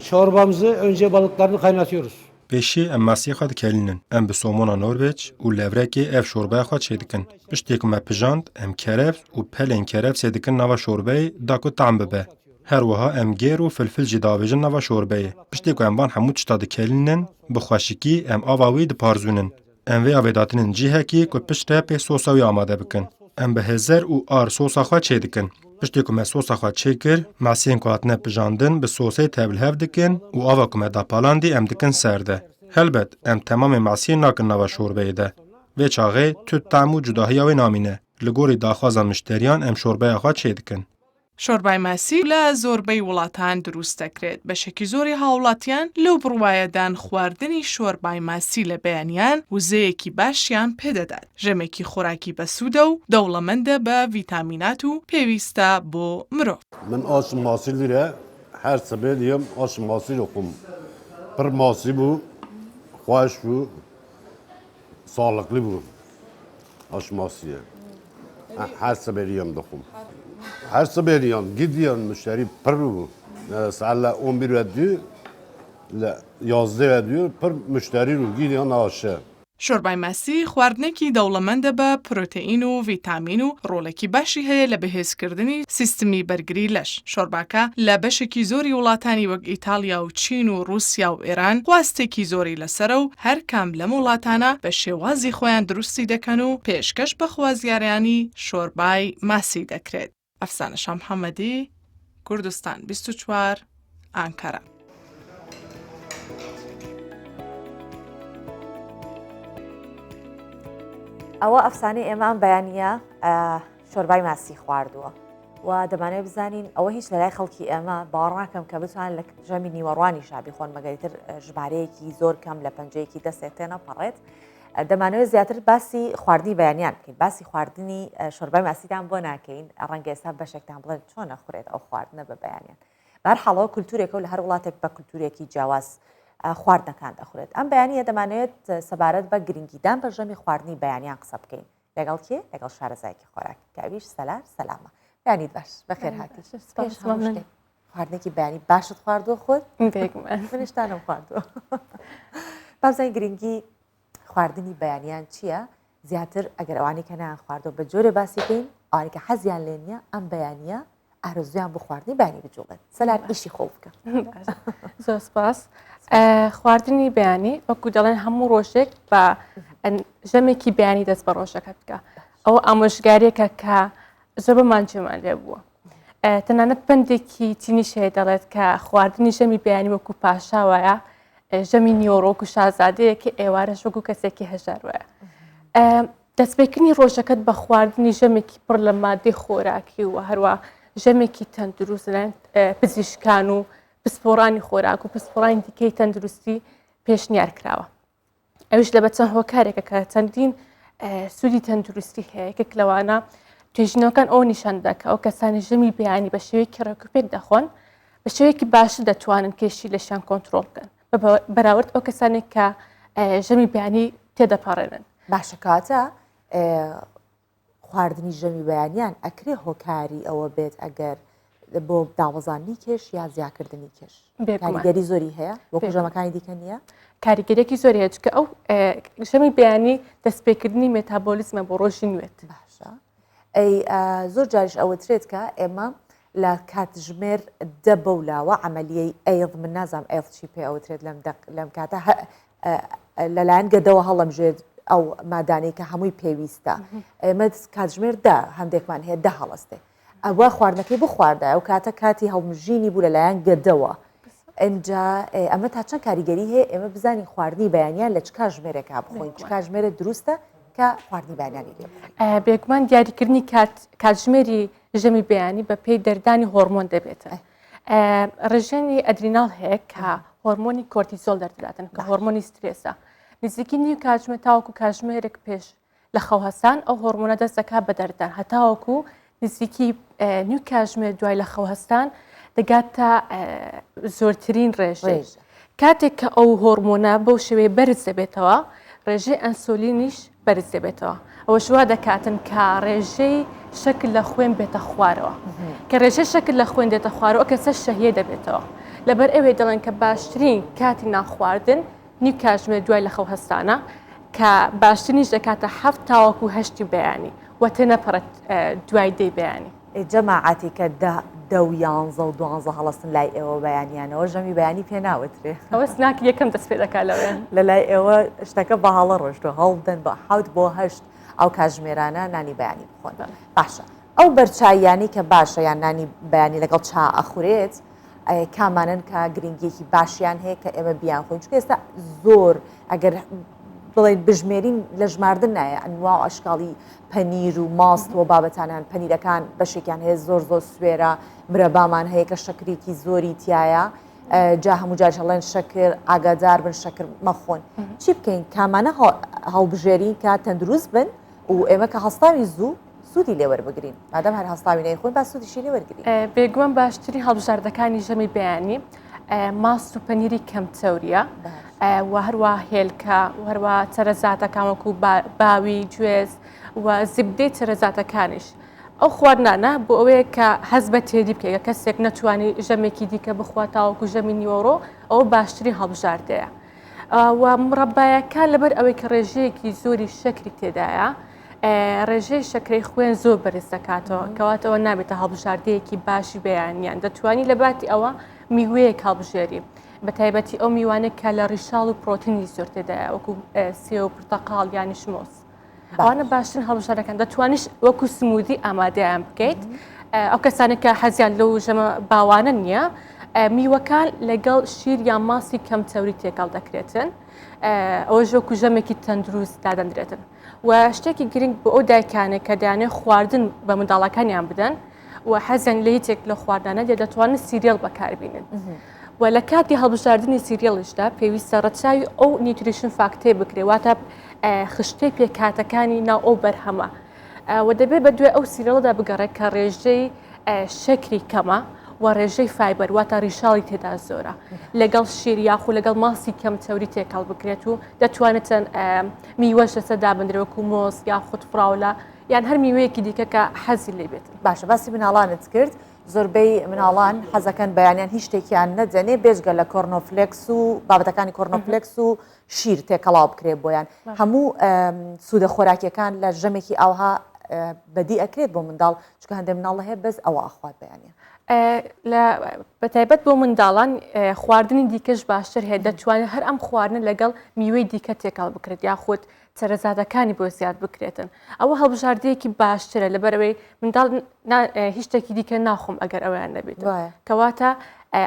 Çorbamızı önce balıklarını kaynatıyoruz. Pêşiyê em masiyê xwe dikelînin. Em bi somona Norwêc û levrekê ev şorbeya xwe çêdikin. Piştî ku me pijand, em kerevs û pelên kerevsê dikin nava şorbeyê da ku tehm bibe. Her wiha em gêr û filfil jî diavêjin nava şorbeyê. Piştî ku em van hemû tişta dikelînin, bi xweşikî em ava wî diparzûnin. Em vê avê datînin cihekî ku piştre pê sosa wî amade bikin. Em bi hêzer û ar sosa xwe çêdikin. Piştî ku me sosa xwe çêkir, masiyên ku hatine pijandin bi sosê tevlihev dikin û ava ku me dapalandî em dikin ser de. Helbet em temamê masiyê nakin nava şorbeyê de. Vê çaxê tu tehm û cudahiya wê namîne. Li gorî daxwaza mişteriyan em şorbeya xwe çêdikin. شۆربای ماسی لە زۆربەی وڵاتان دروست دەکرێت، بەشێکی زۆری هاوڵاتیان لەو بڕوایەدان خواردنی شۆربای ماسی لە بەیانیان وزەیەکی باشیان پێدەدات، ژەمێکی خۆراکی بەسوودە و دەوڵەمەندە بە ڤیتامینات و پێویستە بۆ مرۆڤ. من ئاش ماسی لیرە هەر سبێ دیەم ئاش ماسی دخۆم پر ماسی بوو خوش بوو ساڵقلی بوو ئاش ماسیە هەر سبێریان دخۆم هەر سبێریان گیدیان مشتری پر بوو ساعت لە ئۆن بیر و دوو لە یازدە و دوو پر مشتری رو گیدیان ئاشە شۆربای ماسی خواردنێکی دەوڵەمەندە بە پرۆتئین و ڤیتامین و ڕۆڵێکی باشی هەیە لە بەهێزکردنی سیستمی بەرگری لەش. شۆرباکە لە بەشێکی زۆری وڵاتانی وەک ئیتاڵیا و چین و ڕووسیا و ئێران خواستێکی زۆری لەسەرە و هەر کام لەم وڵاتانە بە شێوازی خۆیان دروستی دەکەن و پێشکەش بە خوازیارانی شۆربای ماسی دەکرێت. ئەفسانە شامحەمەدی، کوردستان 24، ئانکەرە. ئەوە ئەفسانەی ئێمە ئەم بەیانە شۆربای ماسی خواردووە و دەمانەوێت بزانین ئەوە هیچ لەلای خەڵکی ئێمە باوەڕناکەم کە بتوان لە ژەمی نیوەڕوانی شابی خۆن مەگەریتر ژمارەیەکی زۆر کەم لە پەنجەیەکی دەستێک تێنەپەڕێت دەمانەوێت زیاتر باسی خواردنی بەیانیان بکەین باسی خواردنی شۆربای ماسیتان بۆ ناکەین ڕەنگە ئێستا بەشێکتان بڵێن چۆنە خورێت ئەو خواردنە بە بەیانیان بەرحاڵەوە کولتورێکە و لە هەر وڵاتێک بە کولتورێکی جیاواز خواردنەکان دەخورێت ئەم بەیانیە دەمانەوێت سەبارەت بە گرنگیدان بە ژەمی خواردنی بەیانیان قسە بکەین لەگەڵ کێ؟ لەگەڵ شارەزایەکی خۆراک کە ئەویش سەلار سەلامە. بەیانیت باش، بەخێر هاتی. پێش هەموو شتێک خواردنێکی بەیانی باشت خواردووە خۆت؟ بێگومان. منیش تانم خواردووە. با بزانین گرنگی خواردنی بەیانیان چییە؟ زیاتر ئەگەر ئەوانەی کە نایان خواردووە بە جۆرێ باسی بکەین ئەوانەی کە حەزیان لێ نییە ئەم بەیانیە ئارەزویان بۆ خواردنی بەیانی بجوڵێن سەلار ئیشی خۆ بکە زۆر سپاس خواردنی بەیانی وەکو دەڵێن هەموو ڕۆژێک بە ژەمێکی بەیانی دەست بە ڕۆژەکە بکە ئەوە ئامۆژگاریەکە کە زۆر بەمان جێمان لێ بووە تەنانەت پندێکی چینیش هەیە دەڵێت کە خواردنی ژەمی بەیانی وەکو پاشا وایە ژەمی نیۆڕۆک و شازادەیەکی ئێوارەش وەکو کەسێکی هەژار وایە دەستپێکردنی ڕۆژەکەت بە خواردنی ژەمێکی پڕ لە ماددەی خۆراکی و هەروە ژەمێکی تەندروست لەلایەن پزیشکان و پسپۆڕانی خۆراک و پسپۆڕانی دیکەی تەندروستی پێشنیار کراوە ئەویش لە بە چەند هۆکارێکە کە چەندین سوودی تەندروستی هەیە یەکێک لەوانە توێژینەوەکان ئەوە نیشان دەدا کە ئەو کەسانی ژەمی بەیانی بە شێوەیەکی ڕێکوپێک دەخۆن بە شێوەیەکی باشتر دەتوانن کێشی لەشیان کۆنترۆڵ بکەن بە بەراورد ئەو کەسانێک کە ژەمی بەیانی تێدەپەڕێنن. باشە کەواتە خواردنی ژەمی بەیانیان ئەکرێ هۆکاری ئەوە بێت ئەگەر بۆ دابەزاندنی کێش یا زیاکردنی کێش کاریگەری زۆری هەیە وەکو ژەمەکانی دیکە نییە؟ کاریگەرێکی زۆری هەیە چونکە ئەو ژەمی بەیانی دەستپێکردنی مێتابۆلیزمە بۆ ڕۆژی نوێت. باشە ئەی زۆر جاریش ئەوترێت کە ئێمە لە کاتژمێر دە بەو لاوە عەمەلیەی ئەیض من نازانم ئەیض چی پێ ئەوترێت لەم دەق لەم کاتە لەلایەن گەدەوە هەڵەمژێت ئەو مادانەی کە هەمووی پێویستە ئێمە کاتژمێر دە هەندێکمان هەیە دە هەڵەستێ ئەوە خواردنەکەی بخواردە ئەو کاتە کاتی هەڵمژینی بوو لەلایەن گەدەوە ئەجا ئەمە تا چەند کاریگەری هەیە ئێمە بزانین خواردنی بەیانیان لە چ کاژمێرێکا بخۆین چ کاژمێرە دروستە کە خواردنی بەیانیانی لێ بخۆین بێگومان دیاریکردنی کات کاتژمێری ژەمی بەیانی بە پێی دەردانی هۆرمۆن دەبێتن. ڕژێنی ئەدریناڵ هەیە کە هۆرمۆنی کۆرتیزۆل دەردەداتن کە هۆرمۆنی سترێسە نزیکی نیو کاتژمێر تاوەکو کاتژمێرێک پێش لە خەو هەستان ئەو هۆرمۆنە دەست دەکات بە دەردان هەتاوەکو نزیکی نیو کاتژمێر دوای لە خەو هەستان دەگاتە زۆرترین ڕێژە کاتێک کە ئەو هۆرمۆنە بەو شێوەیە بەرز دەبێتەوە ڕێژەی ئەنسۆلینیش بەرز دەبێتەوە ئەوەش وا دەکاتن کە ڕێژەی شەکر لە خوێن بێتە خوارەوە کە ڕێژەی شەکر لە خوێن دێتە خوارەوە کەسە شەهیە دەبێتەوە لەبەر ئەوێ دەڵێن کە باشترین کاتی نانخواردن نیو کاتژمێر دوای لە خەو هەستانە کە باشترینیش دەکاتە حەفت تاوەکو هەشتی بەیانی و تێنەپەڕێت دوای دەی بەیانی. ئێ جەماعەتی کە دە دە و یانزە و دوانزە هەڵەستن لای ئێوە بەیانیانەوە ژەمی بەیانی پێ ناوترێ. ئەوە سناکی یەکەم دەست پێ دەکات لەوێ. لە لای ئێوە شتەکە بە هەڵە ڕۆشتوە هەوڵبدەن بە حەوت بۆ هەشت ئەو کاتژمێرانە نانی بەیانی بخۆن. باشە ئەو بەرچاییانەی کە باشە یان نانی بەیانی لەگەڵ چا ئەخورێت کامانەن کە گرنگیەکی باشیان هەیە کە ئێمە بیان خۆین چونکە ئێستا زۆر ئەگەر بڵێن بژمێرین لە ژماردن نایە ئەنوا و ئەشکاڵی پەنیر و ماست و بابەتانان پەنیرەکان بەشێکیان هەیە زۆر زۆر سوێرە مرەبامان هەیە کە شەکرێکی زۆری تایە جا هەموو جار هەڵێن شەکر ئاگادار بن شەکر مەخۆن چی بکەین کامانە هەڵبژێرین کە تەندروست بن و ئێمە کە هەستاوین زوو سوودی لێ وەربگرین مادەم هەر هەستاوی نەیخۆین با سوودیشی لێ وەرگرین. بێگومان باشترین هەڵبژاردەکانی ژەمی بەیانی ماست و پەنیری کەم چەوریە و هەروە هێلکە و هەروە چەرەزاتەکان وەکو باوی گوێز و زبدەی چەرەزاتەکانیش. ئەو خواردنانە بۆ ئەوەیە کە هەست بە تێری بکەیت کە کەسێک نەتوانی ژەمێکی دیکە بخوا تاوەکو ژەمی نیوەڕۆ ئەوە باشترین هەڵبژاردەیە. و مڕەبایەکان لەبەر ئەوەی کە ڕێژەیەکی زۆری شەکری تێدایە ڕێژەی شەکرەی خوێن زۆر بەرز دەکاتەوە کەواتەوە نابێتە هەڵبژاردەیەکی باشی بەیانیان دەتوانی لە باتی ئەوە میوەیەک هەڵبژێری بە تایبەتی ئەو میوانێک کە لە ڕیشاڵ و پرۆتینی زۆر تێدایە وەکو سێو و پرتەقاڵ یانیش مۆز ئەوانە باشترین هەڵبژاردەکان دەتوانیش وەکو smoothie ئامادەیان بکەیت ئەو کەسانێک کە حەزیان لەو ژەمە باوانە نییە میوەکان لەگەڵ شیر یان ماسی کەم چەوری تێکەڵ دەکرێتن ئەوەش وەکو ژەمێکی تەندروست دادەندرێتن و شتێکی گرنگ بۆ ئەو دایکانێک کە دەیانێت خواردن بە منداڵەکانیان بدەن و حەزیان لە هیچێک لە خواردانە دێ دەتوانن cereal بەکاربینن و لە کاتی هەڵبژاردنی cereal یشدا پێویستە ڕەچاوی ئەو nutrition fact ەی بکرێ واتە خشتەی پێکهاتەکانی ناو ئەو بەرهەمە و دەبێت بە دوای ئەو cereal ەدا بگەڕێت کە ڕێژەی شەکری کەمە و ڕێژەی fiber واتە ڕیشاڵی تێدا زۆرە لەگەڵ شیر یاخو لەگەڵ ماسی کەم چەوری تێکەڵ بکرێت و دەتوانێت چەند میوەش لەسەر دابنرێت وەکو مۆز یاخود فراولە یان هەر میوەیەکی دیکە کە حەزی لێ بێت. باشە باسی مناڵانت کرد زۆربەی مناڵان حەزەکەن بەیانیان هیچ شتێکیان نەدەنێ بێجگە لە کۆرنۆفلێکس و بابەتەکانی کۆرنۆفلێکس و شیر تێکەڵاو بکرێت بۆیان هەموو سوودە خۆراکیەکان لە ژەمێکی ئاوها بەدی ئەکرێت بۆ منداڵ چونکە هەندێک مناڵ هەیە بەس ئەوە ئەخوات بەیانیان. بەتایبەت بۆ منداڵان خواردنی دیکەش باشتر هەیە دەتوانێت هەر ئەم خواردنە لەگەڵ میوەی دیکە تێکەڵ بکرێت یاخود چەرەزاتەکانی بۆ زیاد بکرێتن ئەوە هەڵبژاردەیەکی باشترە لەبەرئەوەی منداڵ هیچ شتێکی دیکە ناخۆم ئەگەر ئەویان نەبێت کەواتە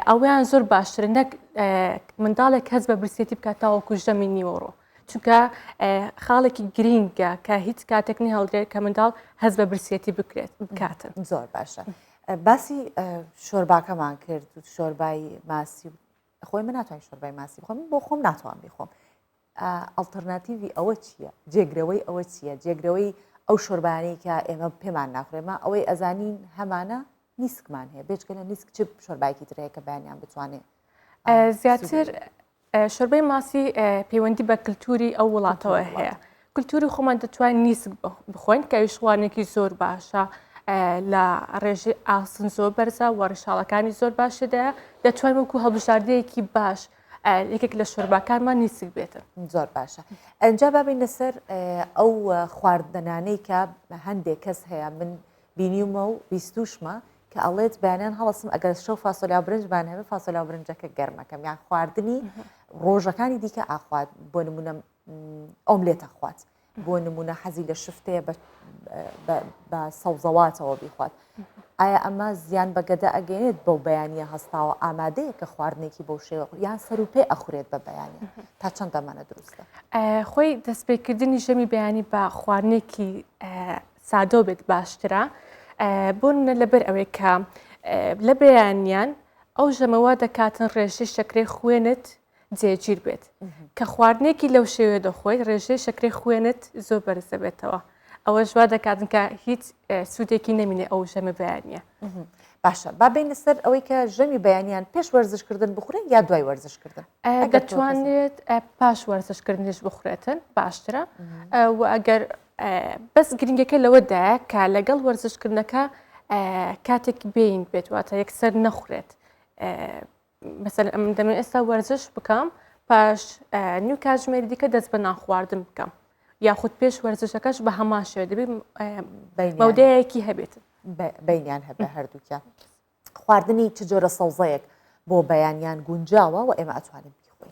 ئەویان زۆر باشترە نەک منداڵێک هەست بە برسێتی بکات تاوەکو ژەمی نیوەڕۆ چونکە خاڵێکی گرینگە کە هیچ کاتێک نهێڵدرێت کە منداڵ هەست بە برسێتی بکرێت بکاتن زۆر باشە باسی شۆرباکەمان کرد و شۆربای ماسی خۆی من ناتوانین شۆربای ماسی بخۆم بۆ خۆم ناتوان بیخۆم ئەڵتەرناتیڤی ئەوە چییە؟ جێگرەوەی ئەوە چییە؟ جێگرەوەی ئەو شۆربایانەی کە ئێمە پێمان ناخورێ ما ئەوەی ئەزانین هەمانە نیسکمان هەیە بێجگە لە نیسک چ شۆربایەکی تر هەیە کە بەیانیان بتوانێ زیاتر شۆربەی ماسی پەیوەندی بە کللتوری ئەو وڵاتەوە هەیە کللتوری خۆمان دەتوانین نیسک بخۆین کە ئەویش خواردنێکی زۆر باشە لە ڕێژەی ئاسن زۆر بەرزە و ڕیشاڵەکانی زۆر باشدایە دەتوانین وەکو هەڵبژاردەیەکی باش یەکێک لە شۆرباکانمان نیسک بێتن. زۆر باشە ئەنجا بابین لەسەر ئەو خواردنانەی کە هەندێک کەس هەیە من بینیومە و بیستوشمە کە ئەڵێت بەیانیان هەڵسم ئەگەر شەو فاسۆلیا و برنجمان هەبێ فاسۆلیا و برنجەکە گەرمەکەم یان خواردنی ڕۆژەکانی دیکە ئاخوات بۆ نمونە ئۆملێتە خوات بۆ نمونە حەزی لە شفتەیە بە سەوزەواتەوە بیخوات ئایا ئەمە زیان بە گەدە ئەگەێنێت بەو بەیانە هەستاوە ئامادەیە کە خواردنێکی بەو شێوە یان سەر و پێ ئەخورێت بە بەیانە تا چەند ئەمانە دروستە خۆی دەستپێکردنی ژەمی بەیانی بە خواردنێکی سادۆ بێت باشترە بۆ نمونە لەبەر ئەوەی کە لە بەیانیان ئەو ژەمەوە دەکاتن ڕێژەی شەکرەی خوێنت جێگیر بێت کە خواردنێکی لەو شێوەیە دەخۆیت ڕێژەی شەکرەی خوێنت زۆر بەرز دەبێتەوە ئەوەش وا دەکاتن کە هیچ سوودێکی نەمینێ ئەو ژەمە بەیانە باشە با بینە سەر ئەوەی کە ژەمی بەیانیان پێش وەرزشکردن بخورێن یا دوای وەرزشکردن دەتوانێت پاش وەرزشکردنیش بخورێتن باشترە و ئەگەر بەس گرنگەکە لەوەدایە کە لەگەڵ وەرزشکردنەکە کاتێک بین بێت واتە یەکسەر نەخورێت مەسەلەن ئەمن دەمەوێت ئێستا وەرزش بکەم پاش نیو کاتژمێری دیکە دەست بە نان خواردن بکەم یاخود پێش وەرزشەکەش بە هەمان شێوە دەبێت مەودایەکی هەبێت بینیان هەبێ هەردووکیان خواردنی چ جۆرە سەوزەیەک بۆ بەیانیان گونجاوە و ئێمە ئەتوانین بیخۆین؟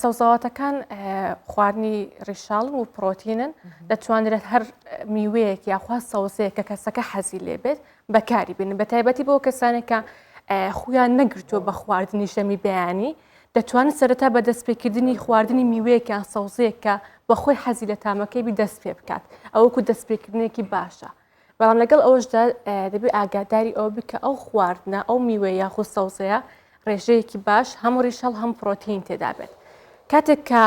سەوزەواتەکان خواردنی ڕیشاڵن و پرۆتینن دەتوانرێت هەر میوەیەک یاخوا سەوزەیەک کە کەسەکە حەزی لێبێت بەکاری بێنن بە تایبەتی بۆ کەسانێک کە خویان نەگرتووە بە خواردنی ژەمی بەیانی دەتوانن سەرەتا بە دەستپێکردنی خواردنی میوەیەک یان سەوزەیەک کە بەخۆی حەزی لە تامەکەی بی دەست پێ بکات ئەوەکو دەستپێکردنێکی باشە بەڵام لەگەڵ ئەوەشدا دەبێت ئاگاداری ئەوە بی کە ئەو خواردنە ئەو میوە یاخود سەوزەیە ڕێژەیەکی باش هەم ڕیشەڵ هەم پرۆتین تێدا بێت کاتێک کە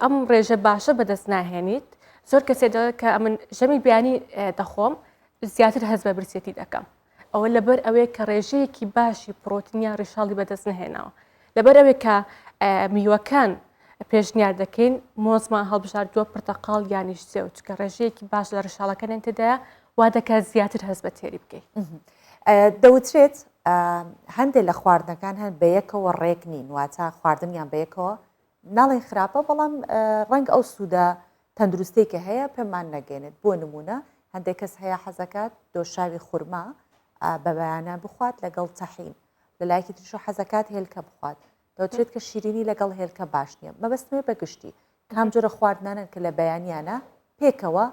ئەم ڕێژە باشە بەدەست ناهێنیت زۆر کەسێ دەڵێت کە ئەمن ژەمی بیانی دەخۆم زیاتر هەست بە برسێتی دەکەم ئەوە لەبەر ئەوەیە کە ڕێژەیەکی باشی پرۆتین یان ڕیشاڵی بەدەست نەهێناوە لەبەر ئەوەی کە میوەکان پێشنیار دەکەین مۆزمان هەڵبژاردووە پرتەقاڵ یانیش سێو چکە ڕێژەیەکی باش لە ڕیشاڵەکانیان تێدایە وا دەکات زیاتر هەست بە تێری بکەیت. دەوترێت هەندێک لە خواردنەکان هەن بەیەکەوە ڕێک نین واتە خواردنیان بەیەکەوە ناڵێن خراپە بەڵام ڕەنگ ئەو سوودە تەندروستەی کە هەیە پێمان نەگەێنێت بۆ نمونە هەندێک کەس هەیە حەزەکات دۆشاوی خورما بە بەیانە بخوات لەگەڵ تەحین لە لایەکی تریشەوە حەزەکات هێلکە بخوات دەوترێت کە شیرینی لەگەڵ هێلکە باش نییە مەبەستمێ بە گشتی کام جۆرە خواردنانن کە لە بەیانیانە پێکەوە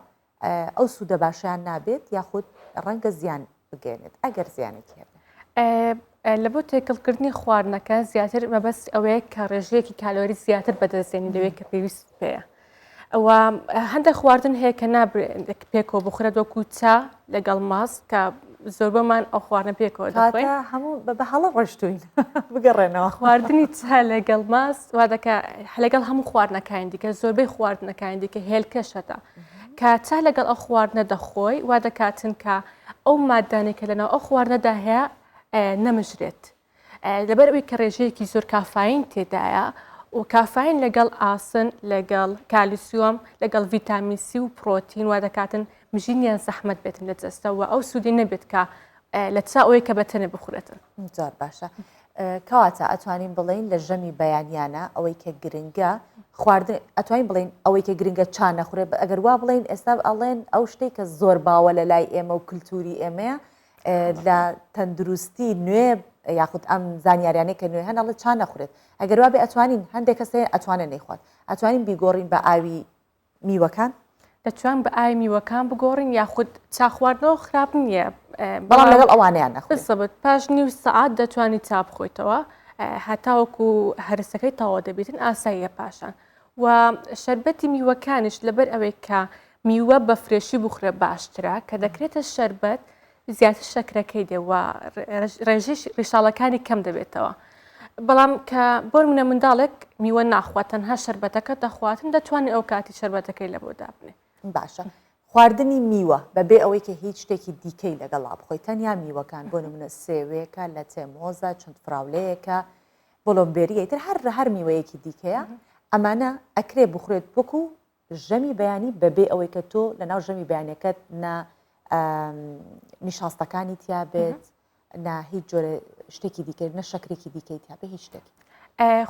ئەو سوودە باشیان نابێت یاخود ڕەنگە زیان بگەێنێت ئەگەر زیانێکی هەبێت. لە بۆ تێکەڵکردنی خواردنەکە زیاتر مەبەست ئەوەیە کە ڕێژەیەکی کالۆری زیاتر بەدەستێنی لەوەی کە پێویست پێیە. و هەندێک خواردن هەیە کە نابرێت پێکەوە بخورێت وەکو چا لەگەڵ ماست کە زۆربەمان ئەو خواردنە پێکەوە دەخۆین هەموو بە هەڵە ڕۆشتوین بگەڕێنەوە خواردنی چا لەگەڵ ماست وا دەکا لەگەڵ هەموو خواردنەکانی دیکە زۆربەی خواردنەکانی دیکە هێلکەشەتە کە چا لەگەڵ ئەو خواردنە دەخۆی وا دەکاتن کە ئەو مادانێک کە لەناو ئەو خواردنەدا هەیە نەمژرێت لەبەر ئەوەی کە ڕێژەیەکی زۆر کافاین تێدایە و کافاین لەگەڵ ئاسن لەگەڵ کالیسیۆم لەگەڵ ڤیتامین سی و پرۆتین وا دەکاتن مژینیان زەحمەت بێتن لە جەستە و ئەو سوودی نەبێت کە لە چا ئەوەی کە بە تەنێ بخورێتن. زۆر باشە کەواتە ئەتوانین بڵێین لە ژەمی بەیانیانە ئەوەی کە گرنگە خواردن ئەتوانین بڵێین ئەوەی کە گرنگە چا نەخورێ ئەگەر وا بڵێین ئێستا ئەڵێن ئەو شتێک کە زۆر باوە لە لای ئێمە و کللتوری ئێمەیە لە تەندروستی نوێ یاخود ئەم زانیاریانەی کە نوێ هەن ئەڵێ چا نەخورێت ئەگەر وابێ ئەتوانین هەندێک کەس هەیە ئەتوانێت نەیخوات ئەتوانین بیگۆڕین بە ئاوی میوەکان؟ دەتوان بە ئاوی میوەکان بگۆڕین یاخود چا خواردنەوە خراپ نییە بەڵام لەگەڵ ئەوانەیان نەخورێت. بالضبط پاش نیو سەعات دەتوانی چا بخۆیتەوە هەتاوەکو هەرسەکەی تەواو دەبیتن ئاساییە پاشان و شەربەتی میوەکانیش لەبەر ئەوەی کە میوە بە فرێشی بخورێ باشترە کە دەکرێتە شەربەت زیاتر شەکرەکەی دێ و ڕێژەی ڕیشاڵەکانی کەم دەبێتەوە بەڵام کە بۆ منە منداڵێک میوە ناخوات تەنها شەربەتەکە دەخواتن دەتوانێت ئەو کاتی شەربەتەکەی لە بۆ دابنێ باشە خواردنی میوە بەبێ ئەوەی کە هیچ شتێکی دیکەی لەگەڵا بخۆی تەنیا میوەکان بۆ نمونە سێوێکە لە تێمۆزە چەند فراولەیەکە بڵۆمبێریە ئیتر هەر هەر میوەیەکی دیکەیە ئەمانە ئەکرێ بخورێت وەکو ژەمی بەیانی بەبێ ئەوەی کە تۆ لەناو ژەمی بەیانەکەت نە نیشاستەکانی تیا بێت نە هیچ جۆرە شتێکی دیکە نە شەکرێکی دیکەی تیا بێ هیچ شتێک.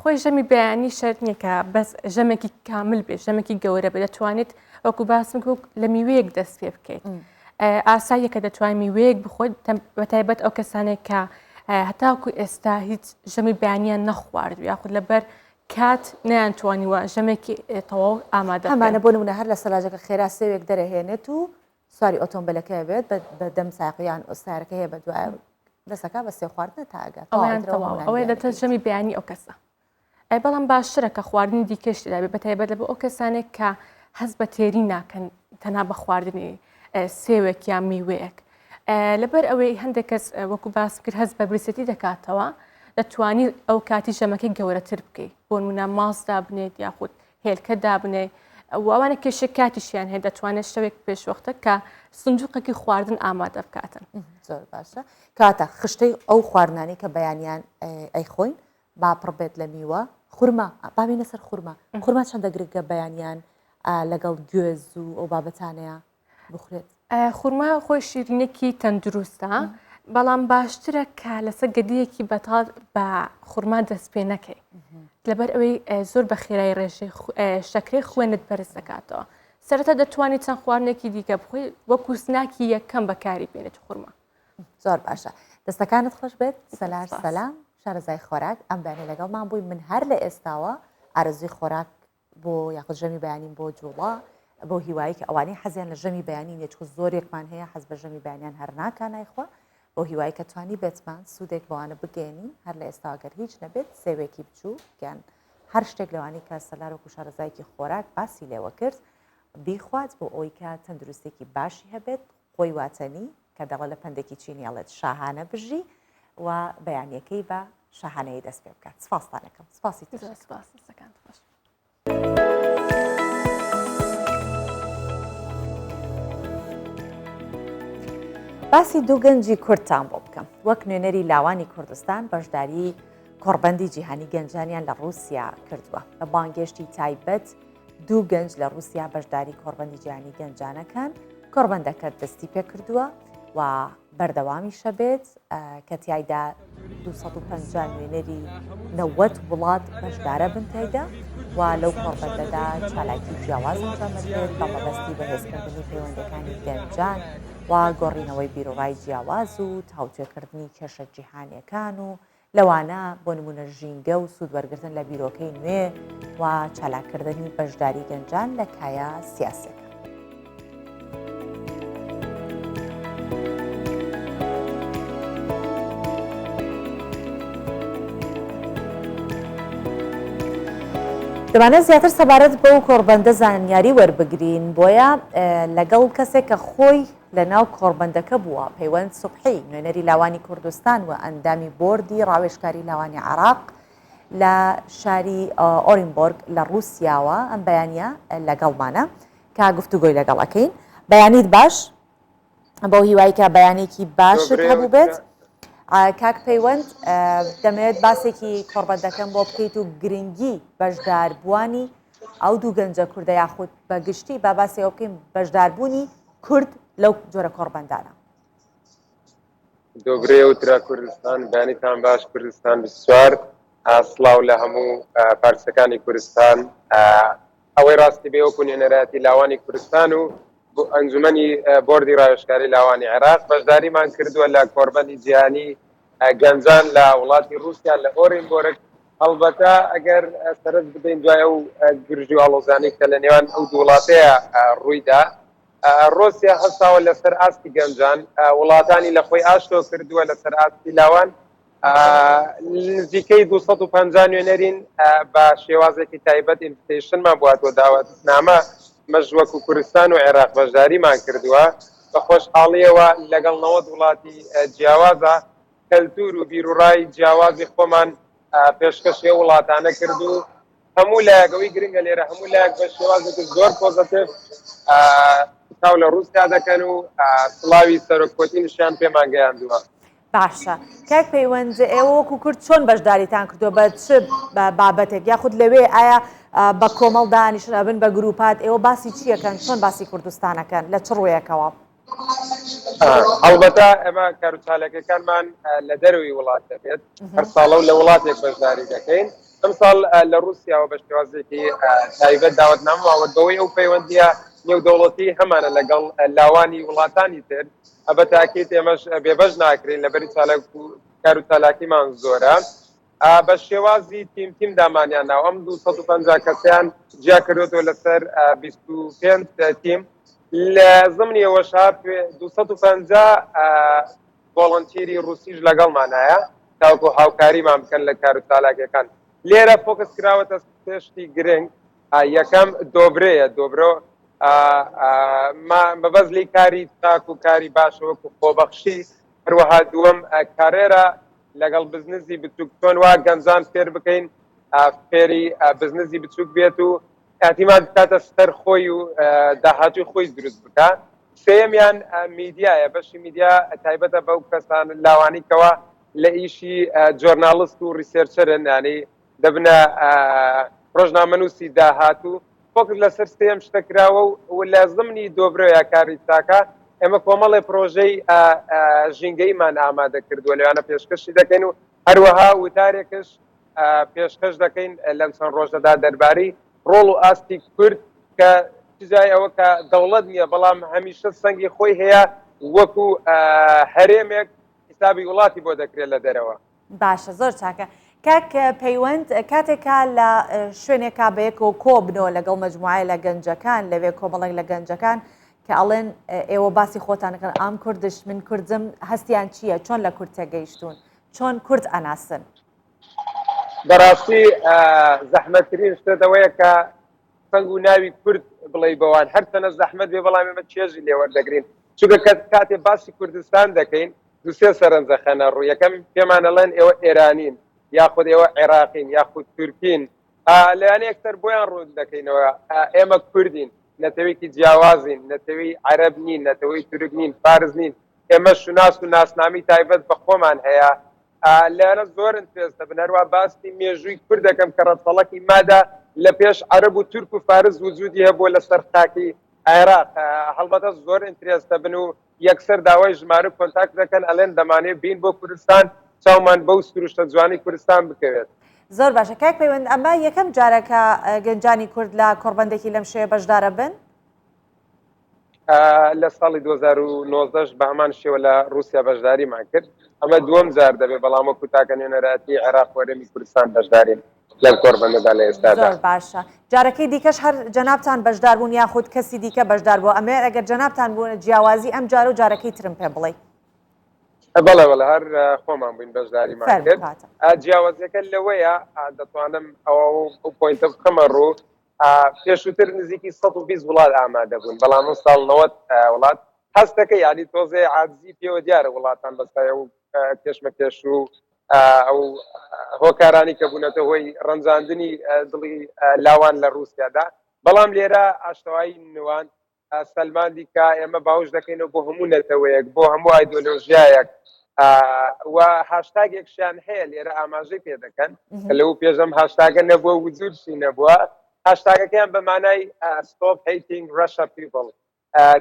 خۆی ژەمی بەیانی شەرت نییە کە بەس ژەمێکی کامل بێت ژەمێکی گەورە بێت دەتوانیت وەکو باسم کرد لە میوەیەک دەست پێ بکەیت ئاساییە کە دەتوانیت میوەیەک بخۆیت بەتایبەت ئەو کەسانێک کە هەتاکو ئێستا هیچ ژەمی بەیانیان نەخوارد یاخود لەبەر کات نەیانتوانیوە ژەمێکی تەواو ئامادە بکەن. هەمانە بۆ نمونە هەر لە سەلاجەکە خێرا سێوێک دەرەهێنێت و سواری ئۆتۆمبیلەکە بێت بە دەم سایەق یان سیارەکە هەیە بە دوای دەسەکە بە سێ خواردنە تا ئەگات ئەویان تەواو ئەوەیە دەتە ژەمی بەیانی ئەو کەسە ئەی بەڵام باشترە کە خواردنی دیکەش تێدا بێت بەتایبەت لە بۆ ئەو کەسانێک کە هەست بە تێری ناکەن تەنها بە خواردنی سێوێک یان میوەیەک لەبەر ئەوەی هەندێک کەس وەکو باس کرد هەست بە برسێتی دەکاتەوە دەتوانی ئەو کاتی ژەمەکەی گەورەتر بکەیت بۆ نمونە ماست دابنێت یاخود هێلکە دابنێ و ئەوانە کێشە کاتیشیان هەیە دەتوانێت شەوێک پێشوەختە کە سندوقێکی خواردن ئامادە بکاتن زۆر باشە کاتە خشتەی ئەو خواردنانی کە بەیانیان ئەیخۆین با پڕ بێت لە میوە خورما با بێینە سەر خورما خورما چەندە گرنگە بەیانیان لەگەڵ گوێز و ئەو بابەتانەیە بخورێت؟ خورما خۆی شیرینێکی تەندروستە بەڵام باشترە کە لەسەر گەدەیەکی بەتاڵ بە خورما دەست پێ نەکەی. لەبەر ئەوەی زۆر بە خێرایی ڕێژەی شەکرەی خوێنت بەرز دەکاتەوە. سەرەتا دەتوانیت چەند خواردنێکی دیکە بخۆی وەکو سناکی یەکەم بەکاری بێنیت خورما. زۆر باشە دەستەکانت خۆش بێت سەلار سەلام شارەزای خۆراک ئەم بەیانی لەگەڵمان بووی من هەر لە ئێستاوە ئارەزوی خۆراک بۆ یاخود ژەمی بەیانیم بۆ جوڵا بۆ هیوایی کە ئەوانەی حەزیان لە ژەمی بەیانی نیە چکە زۆرێکمان هەیە حەز بە ژەمی بەیانیان هەر ناکا نایخوا بۆ هیوایی کە توانی بێتمان سوودێک بەوانە بگەێنین هەر لە ئێستا گەر هیچ نەبێت سێوێکی بچوو گیان هەر شتێک لەوانی کە سەلار وەکو شارەزایەکی خۆراک باسی لێوە کرد بیخوات بۆ ئەوی کە تەندروستێکی باشی هەبێت خۆی واتەنی کە دەڵێ لە پەندێکی چینی ئەڵێت شاهانە بژی و بەیانیەکەی بە شاهانەیی دەست پێ بکات سپاستان ئەکەم سپاسی تۆش زۆر سپاس دەستەکانت خۆش. باسی دوو گەنجی کوردتان بۆ بکەم وەک نوێنەری لاوانی کوردستان بەشداری کۆڕبەندی جیهانی گەنجانیان لە ڕووسیا کردووە بە بانگێشتی تایبەت دوو گەنج لە ڕووسیا بەشداری کۆڕبەندی جیهانی گەنجانەکان کۆڕبەندەکە دەستی پێکردووە و بەردەوامیشە بێت کە تیایدا 250 نوێنەری 90 وڵات بەشدارە بن تیایدا و لەو کۆڕبەندەدا چالاکی جیاواز ئەنجام دەدرێت بە مەبەستی بەهێزکردنی پەیوەندەکانی گەنجان و گۆڕینەوەی بیروڕای جیاواز و تاوتوێکردنی کێشە جیهانیەکان و لەوانە بۆ نموونە ژینگە و سوودوەرگرتن لە بیرۆکەی نوێ و چالاککردنی بەشداری گەنجان لە کایە سیاسیەکان. دەمانەوێت زیاتر سەبارەت بەو کۆڕبەندە زانیاری وەربگرین بۆیە لەگەڵ کەسێک کە خۆی لە ناو کۆڕبەندەکە بووە، پەیوەند سوبحی، نوێنەری لاوانی کوردستان و ئەندامی بۆردی ڕاوێژکاری لاوانی عێراق لە شاری ئۆرینبۆرگ لە ڕووسیاوە ئەم بەیانییە لەگەڵمانە کە گفتوگۆی لەگەڵ ئەکەین. بەیانیت باش، بەو هیوای کە بەیانێکی باشت هەبوو بێت. کاک پەیوەند دەمەوێت باسێکی کۆڕبەندەکەم بۆ بکەیت و گرنگی بەشداربووانی ئەو دوو گەنجە کوردە یاخود بە گشتی با باسی ئەوە بکەین بەشداربوونی کورد لەو جۆرە کۆڕبەندانە. دۆبرێ و ترا کوردستان بەیانیتان باش کوردستان 24 سڵاو لە هەموو پارچەکانی کوردستان ئەوەی ڕاستی بێ وەکو نوێنەرایەتی لاوانی کوردستان و ئەنجومەنی بۆردی ڕاوێژکاری لاوانی عێراق بەشداریمان کردووە لە کۆربەندی جیهانی گەنجان لە وڵاتی رووسیا لە ئۆرینبۆرگ هەڵبەتە ئەگەر سەرنج بدەین دوای ئەو گرژی و ئاڵۆزانەی کە لە نێوان ئەو دوو وڵاتەیە ڕوویدا ڕۆسیا هەستاوە لەسەر ئاستی گەنجان وڵاتانی لە خۆی ئاشتۆ کردووە لەسەر ئاستی لاوان نزیکەی 250 نوێنەرین بە شێوازێکی تایبەت invitation مان بۆ هاتووە داوەتنامە مەش وەکو کوردستان و عێراق بەشداریمان کردووە بە خۆشحاڵیەوە لەگەڵ 90 وڵاتی جیاوازە کەلتور و بیروڕای جیاوازی خۆمان پێشکەشی ئەو وڵاتانە کرد و هەموو لایەک ئەوەی گرنگە لێرە هەموو لایەک بە شێوازێکی زۆر positive چاو لە ڕووسیا دەکەن و سڵاوی سەرۆک پوتینیشیان پێمان گەیاندووە. باشە کاک پەیوەند ئێوە وەکو کورد چۆن بەشداریتان کردووە بە چ بابەتێک یاخود لەوێ ئایا بە کۆمەڵ دانیشن ئەبن بە گروپات ئێوە باسی چیەکەن چۆن باسی کوردستانەکەن لە چ ڕوویەکەوە؟ هەڵبەتە ئێمە کاروچالاکیەکانمان لە دەرەوەی وڵات دەبێت هەر ساڵە و لە وڵاتێک بەشداری دەکەین ئەم ساڵ لە رووسیاوە بە شێوازێکی تایبەت داوەتنامە ماوەت بەوەی ئەو پەیوەندیە نێودەوڵەتی هەمانە لەگەڵ لاوانی وڵاتانی تر بە تاکیت ئێمەش بێبەش ناکرین لەبەری چالاک و کار و چالاکیمان زۆرە بە شێوازی تیم تیم دامانیان ناو ئەم 250 کەسیان جیا کردوەوە لەسەر 25 تیم لە زمنی ئەوەشا 250 volunteer ی ڕوسیش لەگەڵمانایە تاوەکو هاوکاریمان بکەن لە کار و چالاکیەکان لێرە focus کراوەتە سێ شتی گرنگ یەکەم دۆبرەیە دۆبرۆ مەبەست لی کاری چاک و کاری باشە وەکو خۆبەخشی هەروەها دووەم career ە لەگەڵ بزنزی بچوک چۆن وا گەنجان فێر بکەین فێری بزنزی بچوک بێت و ئیعتیماد بکاتە سەر خۆی و داهاتوی خۆی دروست بکە سێیەمیان میدیایە بەشی میدیا تایبەتە بەو کەسان لاوانی کەوا لە ئیشی journalist و researcher ن ینی دەبنە ڕۆژنامەنووسی داهاتوو focus لەسەر سێیەم شتە کراوە و لە زمنی دۆبرۆیا کاری چاکە ئێمە کۆمەڵێ پرۆژەی ژینگەیمان ئامادە کردووە لەوانە پێشکەشی دەکەین و هەروەها وتارێکش. پێشکەش دەکەین لەم چەند ڕۆژەدا دەربارەی ڕۆڵ و ئاستی کورد کە جای ئەوە کە دەوڵەت نییە بەڵام هەمیشە سەنگی خۆی هەیە وەکو هەرێمێک حسابی وڵاتی بۆ دەکرێت لە دەرەوە. باشە زۆر چاکە کاک پەیوەند کاتێکا لە شوێنێکا بەیەکەوە کۆبنەوە لەگەڵ مەجموعە لە گەنجەکان لەوێ کۆمەڵێک لە گەنجەکان کە ئەڵێن ئێوە باسی خۆتان کەن ئام کوردش من کوردم هەستیان چییە چۆن لە کورد تێگەیشتون چۆن کورد ئەناسن؟ بەڕاستی زەحمەتترین شتێت ئەوەیە کە سەنگ و ناوی کورد بڵێ بەوان هەرچەنە زەحمەت بێ بەڵام ئێمە چێژی لێوەردەگرین چونکە کە کاتێ باسی کوردستان دەکەین دوسێ سەرنجە خەنە ڕوو یەکەم پێمان ئەڵێن ئێوە ئێرانین یاخود ئێوە عێراقین یاخود تورکین لەیانە یەکسەر بۆیان ڕوون دەکەینەوە ئێمە کوردین نەتەوێکی جیاوازین نەتەوەی عەرەب نین نەتەوەی تورک نین فارس نین ئێمە شوناس و ناسنامی تایبەت بە خۆمان هەیە لایەنە زۆر interest دەبن هەروە باسی مێژووی کورد دەکەم کە ڕەچەڵەکی مادە لە پێش عەرەب و تورک و فارس وجودی هەبووە لەسەر خاکی عێراق هەڵبەتە زۆر interest دەبن و یەکسەر داوای ژمارە و contact دەکەن ئەلێن دەمانێ بین بۆ کوردستان چاومان بەو سروشتە جوانی کوردستان بکەوێت. زۆر باشە کاک پەیوەند ئەمە یەکەم جارە کە گەنجانی کورد لە کۆڕبەندێکی لەم شێوەیە بەشدارە بن؟ لە ساڵی 2019 بە هەمان شێوە لە رووسیا بەشداریمان کرد ئەمە دووەم جار دەبێت بەڵام وەکو تاکە نوێنەرایەتی عێراق و هەرێمی کوردستان بەشدارین لەم کۆڕبەندەدا لە ئێستادا. زۆر باشە جارەکەی دیکەش هەر جەنابتان بەشدار بوون یاخود کەسی دیکە بەشدار بووە ئەمەوێت ئەگەر جەنابتان بوون جیاوازی ئەم جارە و جارەکەی ترم پێ بڵێی. بەڵێ بەڵێ هەر خۆمان بووین بەشداریمان کرد جیاوازیەکە لەوەیە دەتوانم ئەوە ئەو point ە بخەمە ڕوو پێشووتر نزیکی 120 وڵات ئامادە بوون بەڵام ئەم ساڵ 90 وڵات هەستەکە یعنی تۆزێ عادزی پێوە دیارە وڵاتان بەسایە و کێشمەکێش و ئەو هۆکارانی کە بوونەتە هۆی ڕەنجاندنی دڵی لاوان لە رووسیادا بەڵام لێرە ئاشتەوایی نوان سەلماندی کە ئێمە باوش دەکەینەوە بۆ هەموو نەتەوەیەک بۆ هەموو ئایدۆلۆژیایەک و هاشتاگێکشیان هەیە لێرە ئاماژەی پێ دەکەن کە لەو پێشم هاشتاگە نەبووە وجودشی نەبووە هاشتاگەکەیان بە مانای stop hating Russia people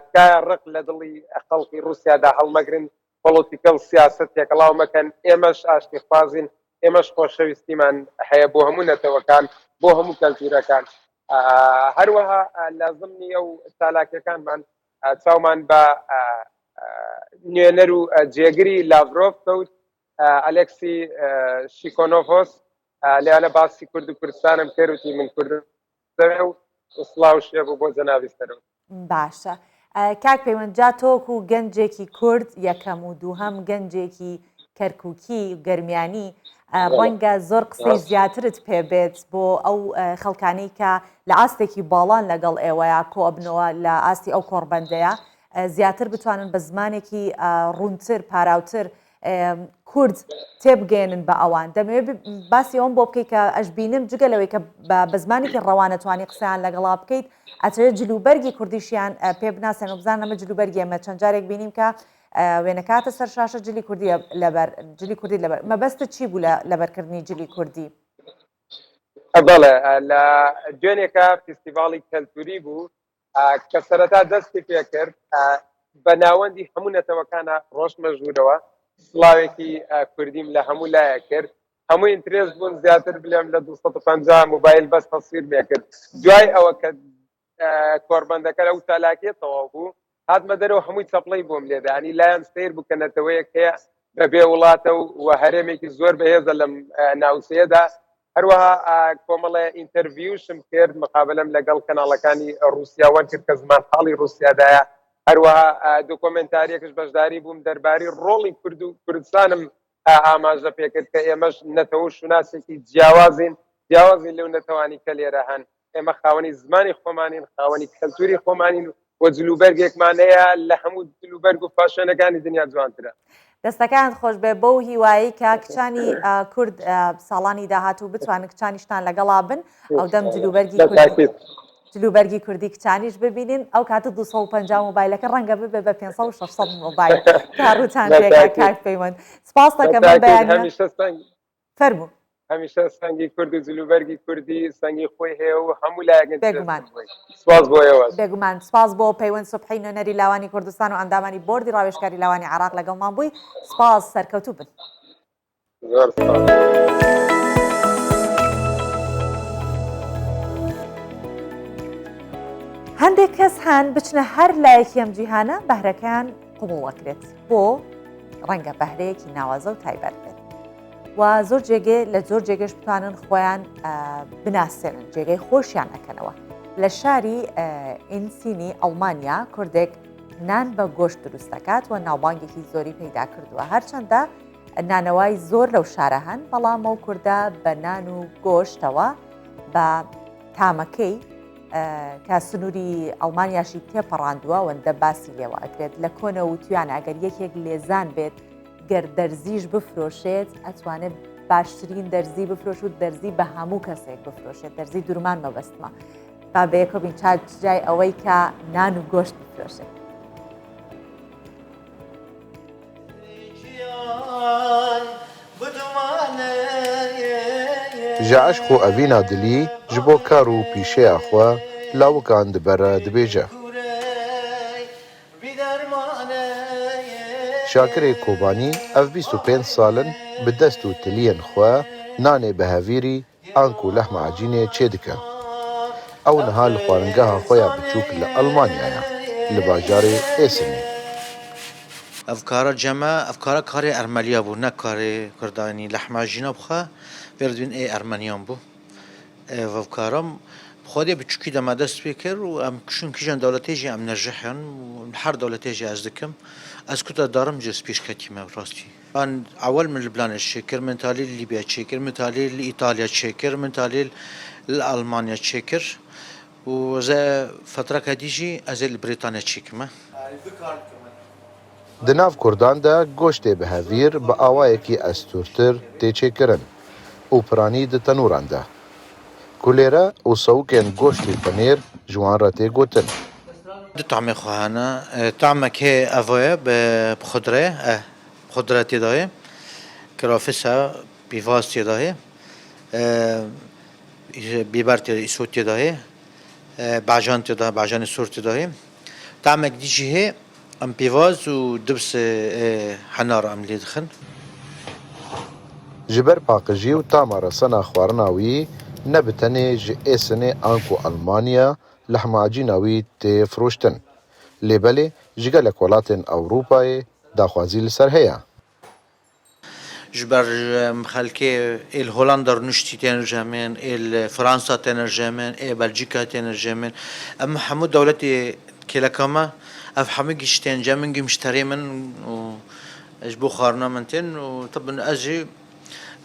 تکایە ڕق لە دڵی خەڵکی رووسیادا هەڵمەگرن political سیاسەت تێکەڵاو مەکەن ئێمەش ئاشتیخوازین ئێمەش خۆشەویستیمان هەیە بۆ هەموو نەتەوەکان بۆ هەموو کەلتورەکان هەروەها لازم نییە و چالاکیەکانمان چاومان بە نوێنەر و جێگری لاڤرۆف کەوت ئەلێکسی شیکۆنۆڤۆس لەیانە باسی کورد و کوردستانم کرد وتی من کوردم دەوێ و سڵاو شێ بوو بۆ جەنابی سەرۆک. باشە کاک پەیوەند جا تۆ وەکو گەنجێکی کورد یەکەم و دووهەم گەنجێکی کەرکوکی و گەرمیانی ڕەنگە زۆر قسەی زیاترت پێ بێت بۆ ئەو خەڵکانەی کە لە ئاستێکی باڵان لەگەڵ ئێوەیە کۆئەبنەوە لە ئاستی ئەو کۆڕبەندەیە زیاتر بتوانن بە زمانێکی ڕوونتر پاراوتر کورد تێبگەیەنن بە ئەوان دەمەوێت باسی ئەوم بۆ بکەیت کە ئەشبینم جگە لەوەی کە بە زمانێکی ڕەوانە توانی قسەیان لەگەڵا بکەیت ئەتەوێت جلوبەرگی کوردیشیان پێ بناسێن و بزانن ئەمە جلوبەرگی ئەمە چەند جارێک بینیم کە وێنەکاتە سەر شاشە جلی کوردی لەبەر جلی کوردی لەبەر مەبەستت چی بوو لە لەبەرکردنی جلی کوردی؟ بەڵێ لە دوێنێکە فیستیڤاڵی کەلتوری بوو کە سەرەتا دەستی پێکرد بە ناوەندی هەموو نەتەوەکانە ڕۆشتمە ژوورەوە سڵاوێکی کوردیم لە هەموو لایە کرد هەموو interest بوون زیاتر بلێم لە 250 موبایل بەس تەسویر مێکرد دوای ئەوە کە کۆربەندەکە لەو چالاکیە تەواو بوو هاتمە دەرەوە هەمووی چەپڵەی بۆم لێدا ینی لایان سیر بوو کە نەتەوەیەک هەیە بەبێ وڵاتە و هەرێمێکی زۆر بەهێزە لەم ناوچەیەدا هەروەها کۆمەڵێ interview شم کرد، مقابەلەم لەگەڵ کەناڵەکانی ڕووسیا وەرکرد کە زمانحاڵی ڕووسیادایە، هەروەها دۆکۆمێنتاریەکش بەشداری بووم دەربارەی ڕۆڵی کورد و کوردستانم ئاماژە پێکرد کە ئێمەش نەتەوە و شوناسێکی جیاوازین، جیاوازین لەو نەتەوانی کە لێرە هەن. ئێمە خاوەنی زمانی خۆمانین، خاوەنی کەلتوری خۆمانین و جلوبەرگێکمان هەیە لە هەموو جلوبەرگ و فاشێنەکانی دنیا جوانترە. دەستەکانت خۆشبێ بەو هیوایەی کە کچانی کورد ساڵانی داهاتوو بتوانن کچانیشتان لەگەڵا بن ئەو دەم جلوبەرگی کوردی جلوبەرگی کوردی کچانیش ببینین ئەو کاتە 250 مۆبایلەکە ڕەنگە ببێ بە 500 و 600 مۆبایل کاڕوتان پێکا کاک پەیوەند سپاس دەکەم بەیانیان فەرموو. هەمیشە سەنگی کورد و جلوبەرگی کوردی سەنگی خۆی هەیە و هەموو لایەک بێگومان سپاس بۆ ئێوەش. بێگومان سپاس بۆ پەیوەند سوبحی نوێنەری لاوانی کوردستان و ئەندامانی بۆردی ڕاوێژکاری لاوانی عێراق لەگەڵمان بووی سپاس سەرکەوتوو بن. زۆر سپاس. هەندێک کەس هەن بچنە هەر لایەکی ئەم جیهانە بەهرەکەیان قبوڵ ئەکرێت بۆ ڕەنگە بەهرەیەکی ناوازە و تایبەت بێت و زۆر جێگەی لە زۆر جێگەش بتوانن خۆیان بناسێنن جێگەی خۆشیان ئەکەنەوە لە شاری ئینسینی ئەڵمانیا کوردێک نان بە گۆشت دروست دەکات و ناوبانگێکی زۆری پەیدا کردووە هەرچەندە نانەوای زۆر لەو شارە هەن بەڵام ئەو کوردە بە نان و گۆشتەوە بە تامەکەی کە سنووری ئەڵمانیاشی تێپەڕاندووە وەندە باسی لێوە ئەکرێت لە کۆنە وتویانە ئەگەر یەکێک لێزان بێت گەر دەرزیش بفرۆشێت ئەتوانێت باشترین دەرزی بفرۆش و دەرزی بە هەموو کەسێک بفرۆشێت دەرزی درمان مەبەستمە با بەیەکەوە بین چا جای ئەوەی کە نان و گۆشت بفرۆشێت. Ji eşq û evîna dilî ji bo kar û pîşeya xwe lawikan di ber re dibêje. Şakirê Kobanî ev 25 sal in bi dest û tiliyên xwe nanê bi hevîrî anku lehma ecînê çêdike. Ew niha li xwaringeha xwe ya biçûk li Elmanya ye, li bajarê Êsinê. Ev kara cem e, ev kara karê Ermeliya bû ne karê Kurda yanî lehma jîna bi xwe vê re dibîn ê Ermeniyan bû. Ev ev kara bi xwedê biçûkî de me dest pê kir û em kişûn kîjan dewletê jî em nejihin û li her dewletê jî ez dikim. Ez ku te darim jî ez pêşketî me bi rastî. An ewel min li Libnanê çêkir, min talî li Lîbya çêkir, min talî li Îtalya çêkir, min talî li Almanya çêkir û ez ê fetreke dî jî ez ê li Brîtanya çêkime. Di nav Kurdan de goştê bi hevîr bi awayekî estûrtir tê çêkirin û piranî di tenûran de. Kulêre û sewikên goşt û penêr ji wan re tê gotin. Du tamê xwe hene. Tamek hê evo ye bi xudre e xudre tê de ye. Kirafis e, pîvaz tê de ye. Bîber tê de, îsot tê de ye. Bejan tê de, bejanê sor tê de ye. Tamek dî jî hê em pîvaz û dibs henar em lê dixin. Ji ber paqijî û tama resena xwarina wî ne bi tenê ji Êsinê anku Elmanya lehmacîna wî tê firoştin. Lê belê ji gelek welatên Ewropayê daxwazî li ser heye. Ji ber xelkê ê li Holanda rûniştî tên cem min, ê li Fransa tên cem min, ê Belcîka tên cem min. Em hemû dewletê kêleka me ev hemû gişt tên cem min, gî mişterê min û ji bo xwarina min tên û tibin ez jî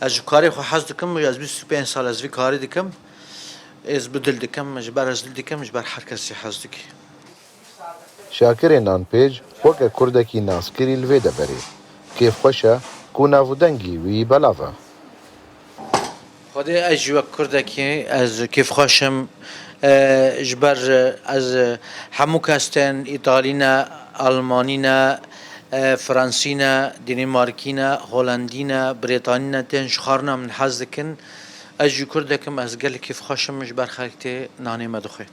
ez ji karê xwe hez dikim û ez 25 sal ez vî karî dikim. Ez bi dil dikim, ji ber ez dil dikim, ji ber her kes jî hez dike. Şakirê Nanpêj weke kurdekî naskirî li vê deverê, kêfxweş e ku navûdengî wî belav e. Xwedê ez jî wek kurdekî ez kêfxweş im ji ber ez hemû kes tên îtalî ne, almanî ne, fransî ne, dînîmarkî ne, holendî ne, brîtanî ne tên ji xwarina min hez dikin. Ez jî kurdek im ez gelek kêfxweş im ji ber xelk tê nanê me dixwe.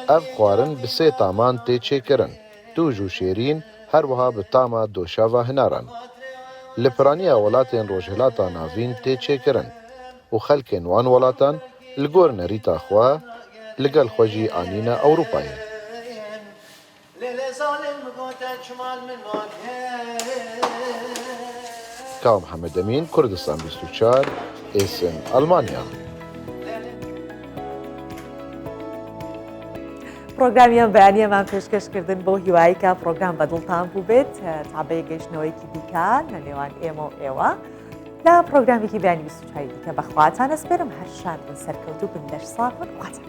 Ev xwarin bi sê taman tê çêkirin, tûj û şêrîn, her wiha bi tama doşava hinaran. Li piraniya welatên Rojhilata Navîn tê çêkirin û xelkên wan welatan li gor nerîta xwe li gel xwe jî anîne Ewropayê. Kawa Mihemed Emîn, Kurdistan 24, Essen, Almanya. پرۆگرامی ئەم بەیانیەمان پێشکەشکردن بۆ هیوایی کە پرۆگرام بەدڵتان بوو بێت تا بە گەیشتنەوەیکی دیکە لە نێوان ئێمە و ئێوە لە پرۆگرامێکی بەیانی 24 دیکە بەخواتان ئەسپێرم هەر شاد بن سەرکەوتوو بن لەش ساغ بن خواتان.